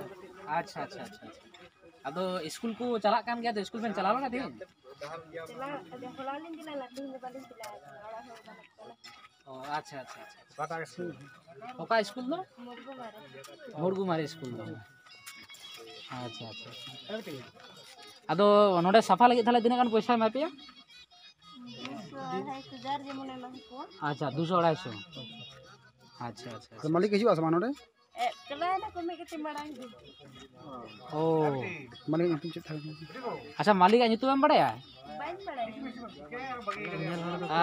ᱟᱪᱪᱷᱟ, ᱟᱪᱪᱷᱟ, ᱟᱪᱪᱷᱟ, ᱟᱪᱪᱷᱟ᱾ ᱟᱫᱚ ᱤᱥᱠᱩᱞ ᱠᱚ ᱪᱟᱞᱟᱜ ᱠᱟᱱ ᱜᱮᱭᱟ ᱛᱚ, ᱤᱥᱠᱩᱞ ᱵᱮᱱ ᱪᱟᱞᱟᱣ ᱞᱮᱱᱟ ᱛᱮᱦᱮᱧ? ᱪᱟᱞᱟᱣ, ᱦᱚᱞᱟ ᱞᱤᱧ ᱪᱟᱞᱟᱣ ᱞᱮᱱᱟ, ᱛᱮᱦᱮᱧ ᱫᱚ ᱵᱟᱹᱞᱤᱧ ᱪᱟᱞᱟᱣ ᱠᱟᱱᱟ, ᱚᱲᱟᱜ ᱦᱚᱲ ᱵᱟᱹᱱᱩᱜ ᱠᱚᱣᱟ᱾ ᱚ, ᱟᱪᱪᱷᱟ, ᱟᱪᱪᱷᱟ, ᱟᱪᱪᱷᱟ᱾ ᱚᱠᱟᱴᱟᱜ ᱤᱥᱠᱩᱞ? ᱚᱠᱟ ᱤᱥᱠᱩᱞ ᱫᱚ? ᱢᱩᱨᱜᱩ ᱢᱟᱨᱮ᱾ ᱢᱩᱨᱜᱩ ᱢᱟᱨᱮ ᱤᱥᱠᱩᱞ ᱫᱚ᱾ ᱟᱪᱪᱷᱟ, ᱟᱪᱪᱷᱟ, ᱟᱪᱪᱷᱟ᱾ ᱟᱫᱚ ᱱᱚᱰᱮ ᱥᱟᱯᱷᱟ ᱞᱟᱹᱜᱤᱫ ᱛᱟᱦᱞᱮ ᱛᱤᱱᱟᱹᱜ ᱜᱟᱱ ᱯᱚᱭᱥᱟ ᱮᱢᱟ ᱯᱮᱭᱟ? ᱫᱩᱥᱚ, ᱟᱲᱟᱭᱥᱚ, ᱡᱟᱨ ᱡᱮᱢᱚᱱ ᱮᱢᱟ ᱠᱚᱣᱟ᱾ ᱟᱪᱪᱷᱟ, ᱫᱩᱥᱚ, ᱟᱲᱟᱭᱥᱚ᱾ ᱟᱪᱪᱷᱟ, ᱟᱪᱪᱷᱟ, ᱟᱪᱪᱷᱟ᱾ ᱟᱨ ᱢᱟᱹᱞᱤᱠ ᱦᱤᱡᱩᱜᱼᱟ ᱥᱮ ᱵᱟᱝ ᱱᱚᱰᱮ? ᱮ, ᱪᱟᱞᱟᱣ ᱮᱱᱟ ᱠᱚ ᱢᱤᱫ ᱠᱟᱹᱴᱤᱡ ᱢᱟᱲᱟᱝ ᱜᱮ᱾ ᱚ᱾ ᱢᱟᱹᱞᱤᱠ ᱧᱩᱛᱩᱢ ᱪᱮᱫ ᱛᱟᱦᱮᱸ ᱠᱟᱱᱟ? ᱟᱪᱪᱷᱟ, ᱢᱟᱹᱞᱤᱠᱟᱜ ᱧᱩᱛᱩᱢ ᱮᱢ ᱵᱟᱲᱟᱭᱟ? ᱵᱟᱹᱧ ᱵᱟᱲᱟᱭᱟ᱾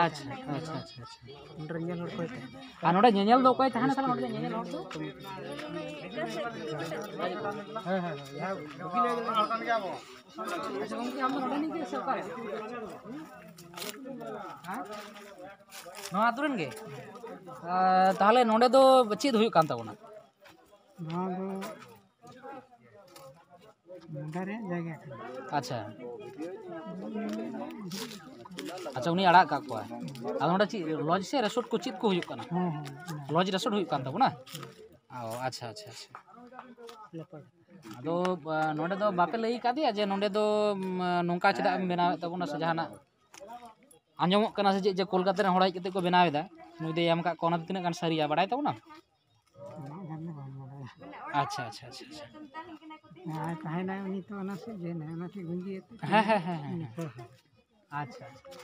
ᱟᱪᱪᱷᱟ, ᱟᱪᱪᱷᱟ, ᱟᱪᱪᱷᱟ, ᱟᱪᱪᱷᱟ᱾ ᱱᱚᱰᱮ ᱨᱮᱸᱜᱮᱡ ᱦᱚᱲ ᱚᱠᱚᱭ ᱛᱟᱦᱮᱸ? ᱟᱨ ᱱᱚᱰᱮ ᱧᱮᱧᱮᱞ ᱫᱚ ᱚᱠᱚᱭ ᱛᱟᱦᱮᱱᱟ ᱛᱟᱦᱞᱮ ᱱᱚᱰᱮ ᱧᱮᱧᱮᱞ ᱦᱚᱲ ᱫᱚ? ᱦᱮᱸ, ᱦᱮᱸ, ᱦᱮᱸ᱾ ᱟᱪᱪᱷᱟ, ᱜᱚᱢᱠᱮ, ᱟᱢ ᱫᱚ ᱱᱚᱰᱮ ᱱᱤᱡ ᱜᱮ ᱥᱮ ᱚᱠᱟᱨᱮ? ᱦᱮᱸ? ᱱᱚᱣᱟ ᱟᱹᱛᱩ ᱨᱮᱱ ᱜᱮ? ᱟᱨ ᱛᱟᱦᱞᱮ ᱱᱚᱰᱮ ᱫᱚ ᱪᱮᱫ ᱦᱩᱭᱩᱜ ᱠᱟᱱ ᱛᱟᱵᱚᱱᱟ? ᱱᱚᱣᱟ ᱫᱚ ᱱᱚᱰᱮ ᱨᱮᱭᱟᱜ ᱡᱟᱭᱜᱟ ᱠᱟᱱᱟ᱾ ᱟᱪᱪᱷᱟ᱾ ᱟᱪᱪᱷᱟ, ᱩᱱᱤ ᱟᱲᱟᱜ ᱠᱟᱜ ᱠᱚᱣᱟ᱾ ᱟᱫᱚ ᱱᱚᱰᱮ ᱪᱮᱫ ᱞᱚᱡᱽ ᱥᱮ ᱨᱮᱥᱚᱨᱴ ᱠᱚ ᱪᱮᱫ ᱠᱚ ᱦᱩᱭᱩᱜ ᱠᱟᱱᱟ? ᱦᱮᱸ, ᱦᱮᱸ, ᱦᱮᱸ᱾ ᱞᱚᱡᱽ ᱨᱮᱥᱚᱨᱴ ᱦᱩᱭᱩᱜ ᱠᱟᱱ ᱛᱟᱵᱚᱱᱟ? ᱚ, ᱟᱪᱪᱷᱟ, ᱟᱪᱪᱷᱟ, ᱟᱪᱪᱷᱟ᱾ ᱟᱫᱚ, ᱟ, ᱱᱚᱰᱮ ᱫᱚ ᱵᱟᱯᱮ ᱞᱟᱹᱭ ᱠᱟᱫᱮᱭᱟ ᱡᱮ ᱱᱚᱰᱮ ᱫᱚ, ᱩᱢ, ᱱᱚᱝᱠᱟ ᱪᱮᱫᱟᱜ ᱮᱢ ᱵᱮᱱᱟᱣᱮᱫ ᱛᱟᱵᱚᱱᱟ ᱥᱮ ᱡᱟᱦᱟᱱᱟᱜ? ᱟᱸᱡᱚᱢᱚᱜ ᱠᱟᱱᱟ ᱥᱮ ᱪᱮᱫ ᱡᱮ ᱠᱳᱞᱠᱟᱛᱟ ᱨᱮᱱ ᱦᱚᱲ ᱦᱮᱡ ᱠᱟᱛᱮ ᱠᱚ ᱵᱮᱱᱟᱣ ᱮᱫᱟ, ᱱᱩᱭ ᱫᱚᱭ ᱮᱢ ᱟᱠᱟᱫ ᱠᱚᱣᱟ, ᱚᱱᱟ ᱫᱚ ᱛᱤᱱᱟᱹᱜ ᱜᱟᱱ ᱥᱟᱹᱨᱤᱭᱟ ᱵᱟᱲᱟᱭ ᱛᱟᱵᱚᱱᱟᱢ? ᱩᱱᱟᱹᱜ ᱜᱟᱱ ᱫᱚ ᱵᱟᱝ ᱵᱟᱲᱟᱭᱟ᱾ ᱟᱪᱪᱷᱟ, ᱟᱪᱪᱷᱟ, ᱟᱪᱪᱷᱟ, ᱟᱪᱪᱷᱟ᱾ ᱡᱟᱦᱟᱸᱭ ᱛᱟᱦᱮᱱᱟᱭ ᱩᱱᱤ ᱛᱚ ᱚᱱᱟ ᱥᱮᱫ ᱜᱮ ᱦᱮᱱᱟᱭᱟ, ᱚᱱᱟ ᱴᱷᱮᱱ ᱜᱩᱸᱡᱤ ᱟᱛᱮ᱾ ᱦᱮᱸ, ᱦᱮᱸ, ᱦᱮᱸ, ᱦᱮᱸ᱾ ᱦᱳᱭ, ᱦᱳᱭ᱾ ᱟᱪᱪᱷᱟ, ᱟᱪᱪᱷᱟ᱾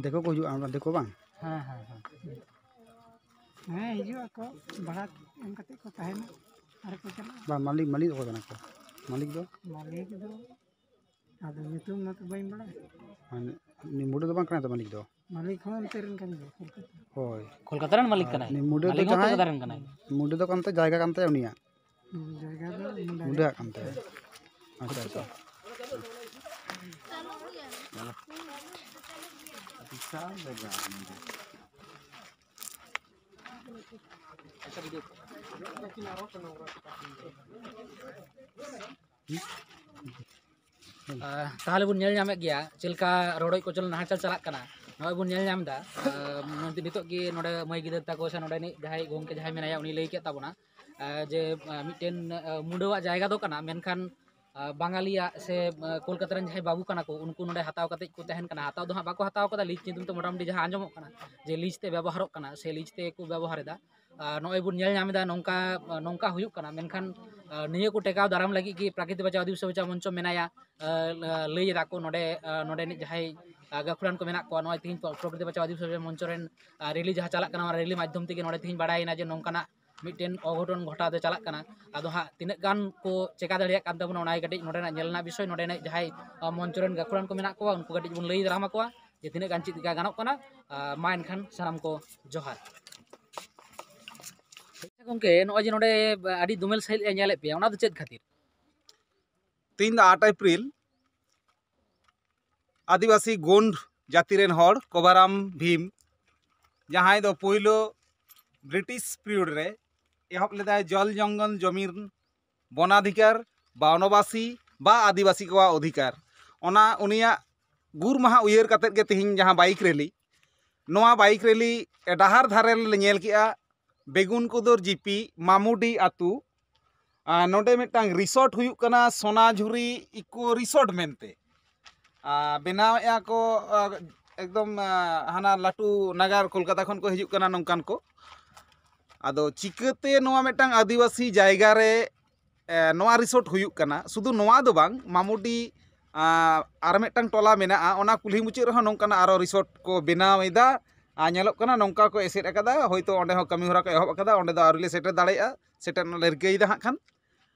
ᱫᱤᱠᱩ ᱠᱚ ᱦᱤᱡᱩᱜᱼᱟ, ᱚᱱᱟ ᱫᱤᱠᱩ ᱵᱟᱝ? ᱦᱮᱸ, ᱦᱮᱸ, ᱦᱮᱸ᱾ ᱦᱮᱸ, ᱦᱤᱡᱩᱜ ᱟᱠᱚ, ᱵᱷᱟᱲᱟ ᱮᱢ ᱠᱟᱛᱮ ᱠᱚ ᱛᱟᱦᱮᱱᱟ ᱟᱨ ᱠᱚ ᱪᱟᱞᱟᱜᱼᱟ᱾ ᱵᱟᱝ, ᱢᱟᱹᱞᱤᱠ, ᱢᱟᱹᱞᱤᱠ ᱚᱠᱚᱭ ᱠᱟᱱᱟ ᱠᱚ? ᱢᱟᱹᱞᱤᱠ ᱫᱚ? ᱢᱟᱹᱞᱤᱠ ᱫᱚ ᱟᱫᱚ ᱧᱩᱛᱩᱢ ᱢᱟᱛᱚ ᱵᱟᱹᱧ ᱵᱟᱲᱟᱭᱟ᱾ ᱢᱟᱱᱮ, ᱩᱱᱤ ᱢᱩᱰᱟᱹ ᱫᱚ ᱵᱟᱝ ᱠᱟᱱᱟᱭ ᱛᱚ ᱢᱟᱹᱞᱤᱠ ᱫᱚ? ᱢᱟᱹᱞᱤᱠ ᱦᱚᱸ ᱚᱱᱛᱮ ᱨᱮᱱ ᱠᱟᱱ ᱜᱮᱭᱟ, ᱠᱳᱞᱠᱟᱛᱟ᱾ ᱦᱳᱭ᱾ ᱠᱳᱞᱠᱟᱛᱟ ᱨᱮᱱ ᱢᱟᱹᱞᱤᱠ ᱟᱨ ᱠᱟᱱᱟᱭ? ᱩᱱᱤ ᱢᱩᱰᱟᱹ ᱫᱚ ᱢᱟᱹᱞᱤᱠ ᱦᱚᱸ ᱡᱟᱦᱟᱸᱭ, ᱠᱳᱞᱠᱟᱛᱟ ᱨᱮᱱ ᱠᱟᱱᱟᱭ? ᱢᱩᱰᱟᱹ ᱫᱚ ᱠᱟᱱ ᱛᱟᱭ, ᱡᱟᱭᱜᱟ ᱠᱟᱱ ᱛᱟᱭᱟ ᱩᱱᱤᱭᱟᱜ᱾ ᱦᱩᱸ, ᱡᱟᱭᱜᱟ ᱫᱚ ᱵᱩᱰᱷᱟᱹᱣᱟᱜ ᱠᱟᱱ ᱛᱟᱭᱟ᱾ ᱟᱪᱪᱷᱟ, ᱟᱪᱪᱷᱟ᱾ ᱟᱨ ᱛᱟᱦᱚᱞᱮ ᱵᱚᱱ ᱧᱮᱞ ᱧᱟᱢᱮᱫ ᱜᱮᱭᱟ ᱪᱮᱫ ᱞᱮᱠᱟ ᱨᱚᱰᱚᱡ ᱠᱚᱪᱞᱚᱱ ᱱᱟᱦᱟᱪᱟᱨ ᱪᱟᱞᱟᱜ ᱠᱟᱱᱟ᱾ ᱱᱚᱜᱼᱚᱭ ᱵᱚᱱ ᱧᱮᱞ ᱧᱟᱢ ᱮᱫᱟ, ᱟᱨ ᱱᱤᱛᱚᱜ ᱜᱮ ᱱᱚᱰᱮ ᱢᱟᱹᱭ ᱜᱤᱫᱟᱹᱨ ᱛᱟᱠᱚ ᱥᱮ ᱱᱚᱰᱮᱱᱤᱡ ᱡᱟᱦᱟᱸᱭ ᱜᱚᱢᱠᱮ ᱡᱟᱦᱟᱸᱭ ᱢᱮᱱᱟᱭᱟ, ᱩᱱᱤ ᱞᱟᱹᱭ ᱠᱮᱫ ᱛᱟᱵᱚᱱᱟ, ᱟᱨ ᱡᱮ, ᱟᱨ ᱢᱤᱫᱴᱮᱱ, ᱟᱨ ᱢᱩᱰᱟᱹᱣᱟᱜ ᱡᱟᱭᱜᱟ ᱫᱚ ᱠᱟᱱᱟ, ᱢᱮᱱᱠᱷᱟᱱ, ᱟᱨ ᱵᱟᱝᱟᱞᱤᱭᱟᱜ ᱥᱮ, ᱟᱨ ᱠᱳᱞᱠᱟᱛᱟ ᱨᱮᱱ ᱡᱟᱦᱟᱸᱭ ᱵᱟᱹᱵᱩ ᱠᱟᱱᱟ ᱠᱚ, ᱩᱱᱠᱩ ᱱᱚᱰᱮ ᱦᱟᱛᱟᱣ ᱠᱟᱛᱮᱫ ᱠᱚ ᱛᱟᱦᱮᱱ ᱠᱟᱱᱟ᱾ ᱦᱟᱛᱟᱣ ᱫᱚ ᱦᱟᱸᱜ ᱵᱟᱠᱚ ᱦᱟᱛᱟᱣ ᱠᱟᱫᱟ, ᱞᱤᱡ ᱧᱩᱛᱩᱢ ᱛᱮ ᱢᱚᱴᱟᱢᱩᱴᱤ ᱡᱟᱦᱟᱸ ᱟᱸᱡᱚᱢᱚᱜ ᱠᱟᱱᱟ ᱡᱮ ᱞᱤᱡ ᱛᱮ ᱵᱮᱵᱚᱦᱟᱨᱚᱜ ᱠᱟᱱᱟ ᱥᱮ ᱞᱤᱡ ᱛᱮᱠᱚ ᱵᱮᱵᱚᱦᱟᱨ ᱮᱫᱟ᱾ ᱟᱨ ᱱᱚᱜᱼᱚᱭ ᱵᱚᱱ ᱧᱮᱞ ᱧᱟᱢ ᱮᱫᱟ ᱱᱚᱝᱠᱟ, ᱱᱚᱝᱠᱟ ᱦᱩᱭᱩᱜ ᱠᱟᱱᱟ, ᱢᱮᱱᱠᱷᱟᱱ, ᱟᱨ ᱱᱤᱭᱟᱹ ᱠᱚ ᱴᱮᱠᱟᱣ ᱫᱟᱨᱟᱢ ᱞᱟᱹᱜᱤᱫ ᱜᱮ ᱯᱨᱟᱠᱨᱤᱛᱤᱠ ᱵᱟᱧᱪᱟᱣ ᱟᱹᱫᱤᱵᱟᱹᱥᱤ ᱵᱟᱧᱪᱟᱣ ᱢᱚᱧᱪᱚ ᱢᱮᱱᱟᱭᱟ᱾ ᱟᱨ, ᱟᱨ ᱞᱟᱹᱭ ᱮᱫᱟ ᱠᱚ ᱱᱚᱰᱮ, ᱟᱨ ᱱᱚᱰᱮᱱᱤᱡ ᱡᱟᱦᱟᱸᱭ, ᱟᱨ ᱜᱟᱹᱠᱷᱩᱲᱟᱱ ᱠᱚ ᱢᱮᱱᱟᱜ ᱠᱚᱣᱟ, ᱱᱚᱜᱼᱚᱭ ᱛᱮᱦᱮᱧ ᱯᱨᱚᱠᱨᱤᱛᱤᱠ ᱵᱟᱧᱪᱟᱣ ᱟᱹᱫᱤᱵᱟᱹᱥᱤ ᱵᱟᱧᱪᱟᱣ ᱢᱚᱧᱪᱚ ᱨᱮᱱ, ᱟᱨ ᱨᱮᱞᱤ ᱡᱟᱦᱟᱸ ᱪᱟᱞᱟᱜ ᱠᱟᱱᱟ, ᱚᱱᱟ ᱨᱮᱞᱤ ᱢᱟᱫᱽᱫᱷᱚᱢ ᱛᱮᱜᱮ ᱱᱚᱰᱮ ᱛᱮᱦᱮᱧ ᱵᱟᱲᱟᱭᱮᱱᱟ ᱡᱮ ᱱᱚᱝᱠᱟᱱᱟᱜ ᱢᱤᱫᱴᱮᱱ ᱚᱜᱷᱚᱴᱚᱱ ᱜᱷᱚᱴᱟᱣ ᱫᱚ ᱪᱟᱞᱟᱜ ᱠᱟᱱᱟ᱾ ᱟᱫᱚ ᱦᱟᱸᱜ ᱛᱤᱱᱟᱹᱜ ᱜᱟᱱ ᱠᱚ ᱪᱮᱠᱟ ᱫᱟᱲᱮᱭᱟᱜ ᱠᱟᱱ ᱛᱟᱵᱚᱱᱟ, ᱚᱱᱟ ᱜᱮ ᱠᱟᱹᱴᱤᱡ ᱱᱚᱰᱮᱱᱟᱜ ᱧᱮᱞ ᱨᱮᱱᱟᱜ ᱵᱤᱥᱚᱭ᱾ ᱱᱚᱰᱮᱱᱟᱜ ᱡᱟᱦᱟᱸᱭ, ᱟᱨ ᱢᱚᱧᱪᱚ ᱨᱮᱱ ᱜᱟᱹᱠᱷᱩᱲᱟᱱ ᱠᱚ ᱢᱮᱱᱟᱜ ᱠᱚᱣᱟ, ᱩᱱᱠᱩ ᱠᱟᱹᱴᱤᱡ ᱵᱚᱱ ᱞᱟᱹᱭ ᱫᱟᱨᱟᱢ ᱟᱠᱚᱣᱟ ᱡᱮ ᱛᱤᱱᱟᱹᱜ ᱜᱟᱱ ᱪᱮᱫ ᱞᱮᱠᱟ ᱜᱟᱱᱚᱜ ᱠᱟᱱᱟ᱾ ᱟᱨ ᱢᱟ ᱮᱱᱠᱷᱟᱱ ᱥᱟᱱᱟᱢ ᱠᱚ ᱡᱚᱦᱟᱨ᱾ ᱟᱪᱪᱷᱟ ᱜᱚᱢᱠᱮ, ᱱᱚᱜᱼᱚᱭ ᱡᱮ ᱱᱚᱰᱮ ᱟᱹᱰᱤ ᱫᱚᱢᱮᱞ ᱥᱟᱺᱦᱤᱡ ᱞᱮ ᱧᱮᱞᱮᱫ ᱯᱮᱭᱟ, ᱚᱱᱟ ᱫᱚ ᱪᱮᱫ ᱠᱷᱟᱹᱛᱤᱨ? ᱛᱮᱦᱮᱧ ᱫᱚ ᱟᱴ ᱮᱯᱨᱤᱞ, ᱟᱹᱫᱤᱵᱟᱹᱥᱤ ᱜᱳᱱᱰ ᱡᱟᱹᱛᱤ ᱨᱮᱱ ᱦᱚᱲ ᱠᱚᱵᱟᱨᱟᱢ ᱵᱷᱤᱢ, ᱡᱟᱦᱟᱸᱭ ᱫᱚ ᱯᱳᱭᱞᱳ ᱵᱨᱤᱴᱤᱥ ᱯᱤᱨᱤᱭᱳᱰ ᱨᱮ ᱮᱦᱚᱵ ᱞᱮᱫᱟᱭ ᱡᱚᱞ ᱡᱚᱝᱜᱚᱞ ᱡᱚᱢᱤᱱ ᱵᱚᱱᱟᱫᱷᱤᱠᱟᱨ, ᱵᱚᱱᱚᱵᱟᱥᱤ ᱵᱟ ᱟᱹᱫᱤᱵᱟᱹᱥᱤ ᱠᱚᱣᱟᱜ ᱚᱫᱷᱤᱠᱟᱨ, ᱚᱱᱟ ᱩᱱᱤᱭᱟᱜ ᱜᱩᱨ ᱢᱟᱦᱟ ᱩᱭᱦᱟᱹᱨ ᱠᱟᱛᱮᱫ ᱜᱮ ᱛᱮᱦᱮᱧ ᱡᱟᱦᱟᱸ ᱵᱟᱭᱤᱠ ᱨᱮᱞᱤ, ᱱᱚᱣᱟ ᱵᱟᱭᱤᱠ ᱨᱮᱞᱤ ᱰᱟᱦᱟᱨ ᱫᱷᱟᱨᱮ ᱨᱮᱞᱮ ᱧᱮᱞ ᱠᱮᱜᱼᱟ, ᱵᱮᱜᱩᱱ ᱠᱩᱫᱚᱨ ᱡᱤᱯᱤ ᱢᱟᱢᱩᱰᱤ ᱟᱹᱛᱩ, ᱟᱨ ᱱᱚᱰᱮ ᱢᱤᱫᱴᱟᱝ ᱨᱤᱥᱚᱨᱴ ᱦᱩᱭᱩᱜ ᱠᱟᱱᱟ ᱥᱳᱱᱟᱡᱷᱩᱨᱤ ᱤᱠᱳ ᱨᱤᱥᱚᱨᱴ ᱢᱮᱱᱛᱮ᱾ ᱟᱨ ᱵᱮᱱᱟᱣᱮᱫᱼᱟ ᱠᱚ, ᱟᱨ ᱮᱠᱫᱚᱢ, ᱟᱨ ᱦᱟᱱᱟ ᱞᱟᱹᱴᱩ ᱱᱟᱜᱟᱨ ᱠᱳᱞᱠᱟᱛᱟ ᱠᱷᱚᱱ ᱠᱚ ᱦᱤᱡᱩᱜ ᱠᱟᱱᱟ ᱱᱚᱝᱠᱟᱱ ᱠᱚ᱾ ᱟᱫᱚ ᱪᱤᱠᱟᱹᱛᱮ ᱱᱚᱣᱟ ᱢᱤᱫᱴᱟᱝ ᱟᱹᱫᱤᱵᱟᱹᱥᱤ ᱡᱟᱭᱜᱟ ᱨᱮ, ᱮ, ᱱᱚᱣᱟ ᱨᱤᱥᱚᱨᱴ ᱦᱩᱭᱩᱜ ᱠᱟᱱᱟ? ᱥᱩᱫᱷᱩ ᱱᱚᱣᱟ ᱫᱚ ᱵᱟᱝ, ᱢᱟᱢᱩᱰᱤ, ᱟᱨ, ᱟᱨ ᱢᱤᱫᱴᱟᱝ ᱴᱚᱞᱟ ᱢᱮᱱᱟᱜᱼᱟ, ᱚᱱᱟ ᱠᱩᱞᱦᱤ ᱢᱩᱪᱟᱹᱫ ᱨᱮᱦᱚᱸ ᱱᱚᱝᱠᱟᱱᱟᱜ ᱟᱨᱚ ᱨᱤᱥᱚᱨᱴ ᱠᱚ ᱵᱮᱱᱟᱣ ᱮᱫᱟ᱾ ᱟᱨ ᱧᱮᱞᱚᱜ ᱠᱟᱱᱟ ᱱᱚᱝᱠᱟ ᱠᱚ ᱮᱥᱮᱫ ᱟᱠᱟᱫᱟ, ᱦᱳᱭᱛᱳ ᱚᱸᱰᱮ ᱦᱚᱸ ᱠᱟᱹᱢᱤ ᱦᱚᱨᱟ ᱠᱚ ᱮᱦᱚᱵ ᱟᱠᱟᱫᱟ, ᱚᱸᱰᱮ ᱫᱚ ᱟᱹᱣᱨᱤ ᱞᱮ ᱥᱮᱴᱮᱨ ᱫᱟᱲᱮᱭᱟᱜᱼᱟ, ᱥᱮᱴᱮᱨ ᱨᱮᱱᱟᱜ ᱞᱮ ᱨᱤᱠᱟᱹᱭᱮᱫᱟ ᱦᱟᱸᱜ ᱠᱷᱟᱱ᱾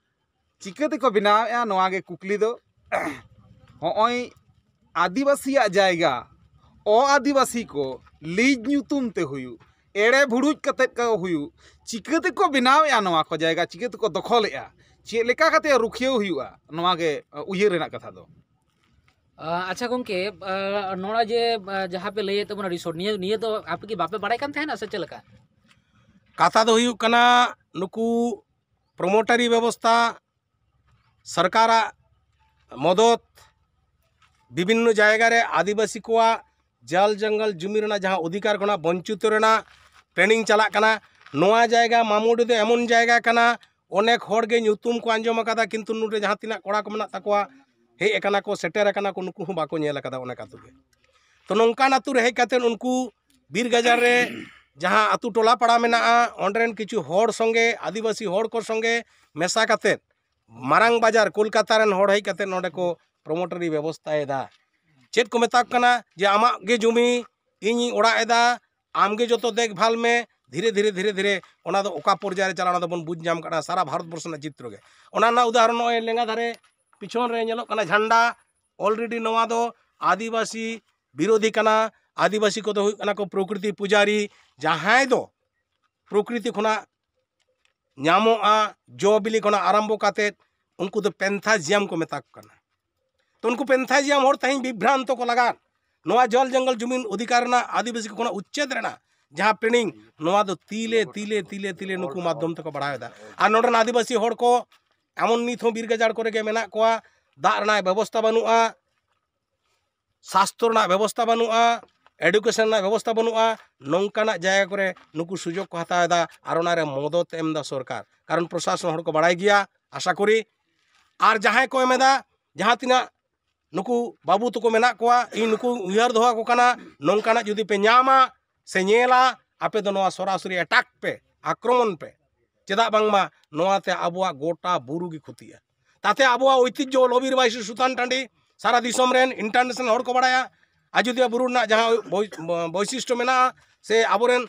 ᱪᱤᱠᱟᱹ ᱛᱮᱠᱚ ᱵᱮᱱᱟᱣᱮᱫᱼᱟ, ᱱᱚᱣᱟ ᱜᱮ ᱠᱩᱠᱞᱤ ᱫᱚ᱾ ᱦᱚᱸᱜᱼᱚᱭ ᱟᱹᱫᱤᱵᱟᱹᱥᱤᱭᱟᱜ ᱡᱟᱭᱜᱟ ᱚ ᱟᱹᱫᱤᱵᱟᱹᱥᱤ ᱠᱚ ᱞᱤᱡ ᱧᱩᱛᱩᱢ ᱛᱮ ᱦᱩᱭᱩᱜ, ᱮᱲᱮ ᱵᱷᱩᱲᱩᱡ ᱠᱟᱛᱮᱫ ᱠᱚ ᱦᱩᱭᱩᱜ, ᱪᱤᱠᱟᱹ ᱛᱮᱠᱚ ᱵᱮᱱᱟᱣᱮᱫᱼᱟ ᱱᱚᱣᱟ ᱠᱚ ᱡᱟᱭᱜᱟ, ᱪᱤᱠᱟᱹ ᱛᱮᱠᱚ ᱫᱚᱠᱷᱚᱞᱮᱫᱼᱟ, ᱪᱮᱫ ᱞᱮᱠᱟ ᱠᱟᱛᱮ ᱨᱩᱠᱷᱤᱭᱟᱹᱣ ᱦᱩᱭᱩᱜᱼᱟ, ᱱᱚᱣᱟ ᱜᱮ ᱩᱭᱦᱟᱹᱨ ᱨᱮᱱᱟᱜ ᱠᱟᱛᱷᱟ ᱫᱚ᱾ ᱟᱪᱪᱷᱟ ᱜᱚᱢᱠᱮ, ᱱᱚᱣᱟ ᱡᱮ ᱡᱟᱦᱟᱸ ᱯᱮ ᱞᱟᱹᱭᱮᱫ ᱛᱟᱵᱚᱱᱟ ᱨᱤᱥᱳᱨᱴ, ᱱᱤᱭᱟᱹ ᱱᱤᱭᱟᱹ ᱫᱚ ᱟᱯᱮ ᱠᱤ ᱵᱟᱯᱮ ᱵᱟᱲᱟᱭ ᱠᱟᱱ ᱛᱟᱦᱮᱱᱟ ᱥᱮ ᱪᱮᱫ ᱞᱮᱠᱟ? ᱠᱟᱛᱷᱟ ᱫᱚ ᱦᱩᱭᱩᱜ ᱠᱟᱱᱟ, ᱱᱩᱠᱩ ᱯᱨᱚᱢᱳᱴᱟᱨᱤ ᱵᱮᱵᱚᱥᱛᱷᱟ, ᱥᱚᱨᱠᱟᱨᱟᱜ ᱢᱚᱫᱚᱛ, ᱵᱤᱵᱷᱤᱱᱱᱚ ᱡᱟᱭᱜᱟ ᱨᱮ ᱟᱹᱫᱤᱵᱟᱹᱥᱤ ᱠᱚᱣᱟᱜ ᱡᱚᱞ ᱡᱚᱝᱜᱚᱞ ᱡᱩᱢᱤ ᱨᱮᱱᱟᱜ ᱡᱟᱦᱟᱸ ᱚᱫᱷᱤᱠᱟᱨ ᱠᱷᱚᱱᱟᱜ ᱵᱚᱧᱪᱤᱛ ᱨᱮᱱᱟᱜ ᱴᱨᱮᱱᱤᱝ ᱪᱟᱞᱟᱜ ᱠᱟᱱᱟ᱾ ᱱᱚᱣᱟ ᱡᱟᱭᱜᱟ ᱢᱟᱢᱩᱰᱤ ᱫᱚ ᱮᱢᱚᱱ ᱡᱟᱭᱜᱟ ᱠᱟᱱᱟ, ᱚᱱᱮᱠ ᱦᱚᱲ ᱜᱮ ᱧᱩᱛᱩᱢ ᱠᱚ ᱟᱸᱡᱚᱢ ᱟᱠᱟᱫᱟ, ᱠᱤᱱᱛᱩ ᱱᱚᱰᱮ ᱡᱟᱦᱟᱸ ᱛᱤᱱᱟᱹᱜ ᱠᱚᱲᱟ ᱠᱚ ᱢᱮᱱᱟᱜ ᱛᱟᱠᱚᱣᱟ, ᱦᱮᱡ ᱟᱠᱟᱱᱟ ᱠᱚ, ᱥᱮᱴᱮᱨ ᱟᱠᱟᱱᱟ ᱠᱚ, ᱱᱩᱠᱩ ᱦᱚᱸ ᱵᱟᱠᱚ ᱧᱮᱞ ᱟᱠᱟᱫᱟ ᱚᱱᱮᱠ ᱟᱹᱛᱩ ᱜᱮ᱾ ᱛᱚ ᱱᱚᱝᱠᱟᱱ ᱟᱹᱛᱩ ᱨᱮ ᱦᱮᱡ ᱠᱟᱛᱮ ᱩᱱᱠᱩ ᱵᱤᱨ ᱜᱟᱡᱟᱲ ᱨᱮ ᱡᱟᱦᱟᱸ ᱟᱹᱛᱩ ᱴᱚᱞᱟ ᱯᱟᱲᱟ ᱢᱮᱱᱟᱜᱼᱟ, ᱚᱸᱰᱮ ᱨᱮᱱ ᱠᱤᱪᱷᱩ ᱦᱚᱲ ᱥᱚᱸᱜᱮ, ᱟᱹᱫᱤᱵᱟᱹᱥᱤ ᱦᱚᱲ ᱠᱚ ᱥᱚᱸᱜᱮ ᱢᱮᱥᱟ ᱠᱟᱛᱮ ᱢᱟᱨᱟᱝ ᱵᱟᱡᱟᱨ ᱠᱳᱞᱠᱟᱛᱟ ᱨᱮᱱ ᱦᱚᱲ ᱦᱮᱡ ᱠᱟᱛᱮ ᱱᱚᱰᱮ ᱠᱚ ᱯᱨᱚᱢᱳᱴᱟᱨᱤ ᱵᱮᱵᱚᱥᱛᱷᱟᱭᱮᱫᱟ᱾ ᱪᱮᱫ ᱠᱚ ᱢᱮᱛᱟ ᱠᱚ ᱠᱟᱱᱟ ᱡᱮ ᱟᱢᱟᱜ ᱜᱮ ᱡᱩᱢᱤ, ᱤᱧᱤᱧ ᱚᱲᱟᱜ ᱮᱫᱟ, ᱟᱢ ᱜᱮ ᱡᱚᱛᱚ ᱫᱮᱠᱷᱵᱷᱟᱞ ᱢᱮ᱾ ᱫᱷᱤᱨᱮ ᱫᱷᱤᱨᱮ ᱫᱷᱤᱨᱮ ᱫᱷᱤᱨᱮ ᱚᱱᱟ ᱫᱚ ᱚᱠᱟ ᱯᱚᱨᱡᱟᱭ ᱨᱮ ᱪᱟᱞᱟᱜᱼᱟ, ᱚᱱᱟ ᱫᱚᱵᱚᱱ ᱵᱩᱡᱽ ᱧᱟᱢ ᱠᱟᱜᱼᱟ ᱥᱟᱨᱟ ᱵᱷᱟᱨᱚᱛ ᱵᱚᱨᱥᱚ ᱨᱮᱱᱟᱜ ᱪᱤᱛᱨᱚ ᱜᱮ᱾ ᱚᱱᱟ ᱨᱮᱱᱟᱜ ᱩᱫᱟᱦᱚᱨᱚᱱ ᱱᱚᱜᱼᱚᱭ ᱞᱮᱸᱜᱟ ᱫᱷᱟᱨᱮ ᱯᱤᱪᱷᱚᱱ ᱨᱮ ᱧᱮᱞᱚᱜ ᱠᱟᱱᱟ ᱡᱷᱟᱱᱰᱟ, already ᱱᱚᱣᱟ ᱫᱚ ᱟᱹᱫᱤᱵᱟᱹᱥᱤ ᱵᱤᱨᱳᱫᱷᱤ ᱠᱟᱱᱟ᱾ ᱟᱹᱫᱤᱵᱟᱹᱥᱤ ᱠᱚᱫᱚ ᱦᱩᱭᱩᱜ ᱠᱟᱱᱟ ᱠᱚ ᱯᱨᱚᱠᱨᱤᱛᱤ ᱯᱩᱡᱟᱨᱤ, ᱡᱟᱦᱟᱸᱭ ᱫᱚ ᱯᱨᱚᱠᱨᱤᱛᱤ ᱠᱷᱚᱱᱟᱜ ᱧᱟᱢᱚᱜᱼᱟ, ᱡᱚ ᱵᱤᱞᱤ ᱠᱷᱚᱱᱟᱜ ᱟᱨᱟᱢᱵᱚ ᱠᱟᱛᱮᱫ ᱩᱱᱠᱩ ᱫᱚ ᱯᱮᱱᱛᱷᱟᱡᱤᱭᱟᱢ ᱠᱚ ᱢᱮᱛᱟ ᱠᱚ ᱠᱟᱱᱟ᱾ ᱛᱚ ᱩᱱᱠᱩ ᱯᱮᱱᱛᱷᱟᱡᱤᱭᱟᱢ ᱦᱚᱲ ᱛᱮᱦᱮᱧ ᱵᱤᱵᱷᱨᱟᱱᱛᱚ ᱠᱚ ᱞᱟᱜᱟᱫ ᱱᱚᱣᱟ ᱡᱚᱞ ᱡᱚᱝᱜᱚᱞ ᱡᱩᱢᱤᱱ ᱚᱫᱷᱤᱠᱟᱨ ᱨᱮᱱᱟᱜ, ᱟᱹᱫᱤᱵᱟᱹᱥᱤ ᱠᱚ ᱠᱷᱚᱱᱟᱜ ᱩᱪᱪᱷᱮᱫ ᱨᱮᱱᱟᱜ ᱡᱟᱦᱟᱸ ᱴᱨᱮᱱᱤᱝ, ᱱᱚᱣᱟ ᱫᱚ ᱛᱤᱞᱮ ᱛᱤᱞᱮ ᱛᱤᱞᱮ ᱛᱤᱞᱮ ᱱᱩᱠᱩ ᱢᱟᱫᱽᱫᱷᱚᱢ ᱛᱮᱠᱚ ᱵᱟᱲᱟᱭᱮᱫᱟ᱾ ᱟᱨ ᱱᱚᱰᱮᱱ ᱟᱹᱫᱤᱵᱟᱹᱥᱤ ᱦᱚᱲ ᱠᱚ ᱮᱢᱚᱱ ᱱᱤᱛ ᱦᱚᱸ ᱵᱤᱨ ᱜᱟᱡᱟᱲ ᱠᱚᱨᱮ ᱜᱮ ᱢᱮᱱᱟᱜ ᱠᱚᱣᱟ, ᱫᱟᱜ ᱨᱮᱱᱟᱜ ᱵᱮᱵᱚᱥᱛᱷᱟ ᱵᱟᱹᱱᱩᱜᱼᱟ, ᱥᱟᱥᱛᱷᱚ ᱨᱮᱱᱟᱜ ᱵᱮᱵᱚᱥᱛᱷᱟ ᱵᱟᱹᱱᱩᱜᱼᱟ, ᱮᱰᱩᱠᱮᱥᱚᱱ ᱨᱮᱱᱟᱜ ᱵᱮᱵᱚᱥᱛᱷᱟ ᱵᱟᱹᱱᱩᱜᱼᱟ᱾ ᱱᱚᱝᱠᱟᱱᱟᱜ ᱡᱟᱭᱜᱟ ᱠᱚᱨᱮ ᱱᱩᱠᱩ ᱥᱩᱡᱳᱜᱽ ᱠᱚ ᱦᱟᱛᱟᱣ ᱮᱫᱟ ᱟᱨ ᱚᱱᱟᱨᱮ ᱢᱚᱫᱚᱛ ᱮᱢ ᱮᱫᱟ ᱥᱚᱨᱠᱟᱨ, ᱠᱟᱨᱚᱱ ᱯᱨᱚᱥᱟᱥᱚᱱ ᱦᱚᱲ ᱠᱚ ᱵᱟᱲᱟᱭ ᱜᱮᱭᱟ ᱟᱥᱟ ᱠᱚᱨᱤ᱾ ᱟᱨ ᱡᱟᱦᱟᱸᱭ ᱠᱚ ᱮᱢ ᱮᱫᱟ, ᱡᱟᱦᱟᱸ ᱛᱤᱱᱟᱹᱜ ᱱᱩᱠᱩ ᱵᱟᱹᱵᱩ ᱛᱟᱠᱚ ᱢᱮᱱᱟᱜ ᱠᱚᱣᱟ, ᱤᱧ ᱱᱩᱠᱩ ᱩᱭᱦᱟᱹᱨ ᱫᱚᱦᱚ ᱟᱠᱚ ᱠᱟᱱᱟ, ᱱᱚᱝᱠᱟᱱᱟᱜ ᱡᱩᱫᱤ ᱯᱮ ᱧᱟᱢᱟ ᱥᱮ ᱧᱮᱞᱟ, ᱟᱯᱮ ᱫᱚ ᱱᱚᱣᱟ ᱥᱚᱨᱟᱥᱚᱨᱤ ᱮᱴᱟᱠ ᱯᱮ, ᱟᱠᱨᱚᱢᱚᱱ ᱯᱮ᱾ ᱪᱮᱫᱟᱜ ᱵᱟᱝᱢᱟ ᱱᱚᱣᱟᱛᱮ ᱟᱵᱚᱣᱟᱜ ᱜᱚᱴᱟ ᱵᱩᱨᱩ ᱜᱮ ᱠᱷᱚᱛᱤᱜᱼᱟ᱾ ᱛᱟᱛᱮ ᱟᱵᱚᱣᱟᱜ ᱳᱭᱛᱤᱡᱽᱡᱷᱚ ᱞᱚᱵᱤᱨ ᱵᱟᱭᱥᱤ ᱥᱩᱛᱟᱱ ᱴᱟᱺᱰᱤ ᱥᱟᱨᱟ ᱫᱤᱥᱚᱢ ᱨᱮᱱ, ᱤᱱᱴᱟᱨᱱᱮᱥᱱᱟᱞ ᱦᱚᱲ ᱠᱚ ᱵᱟᱲᱟᱭᱟ᱾ ᱟᱡᱳᱫᱤᱭᱟᱹ ᱵᱩᱨᱩ ᱨᱮᱱᱟᱜ ᱡᱟᱦᱟᱸ ᱵᱳᱭ-, ᱵᱳᱭᱥᱤᱥᱴᱚ ᱢᱮᱱᱟᱜᱼᱟ, ᱥᱮ ᱟᱵᱚᱨᱮᱱ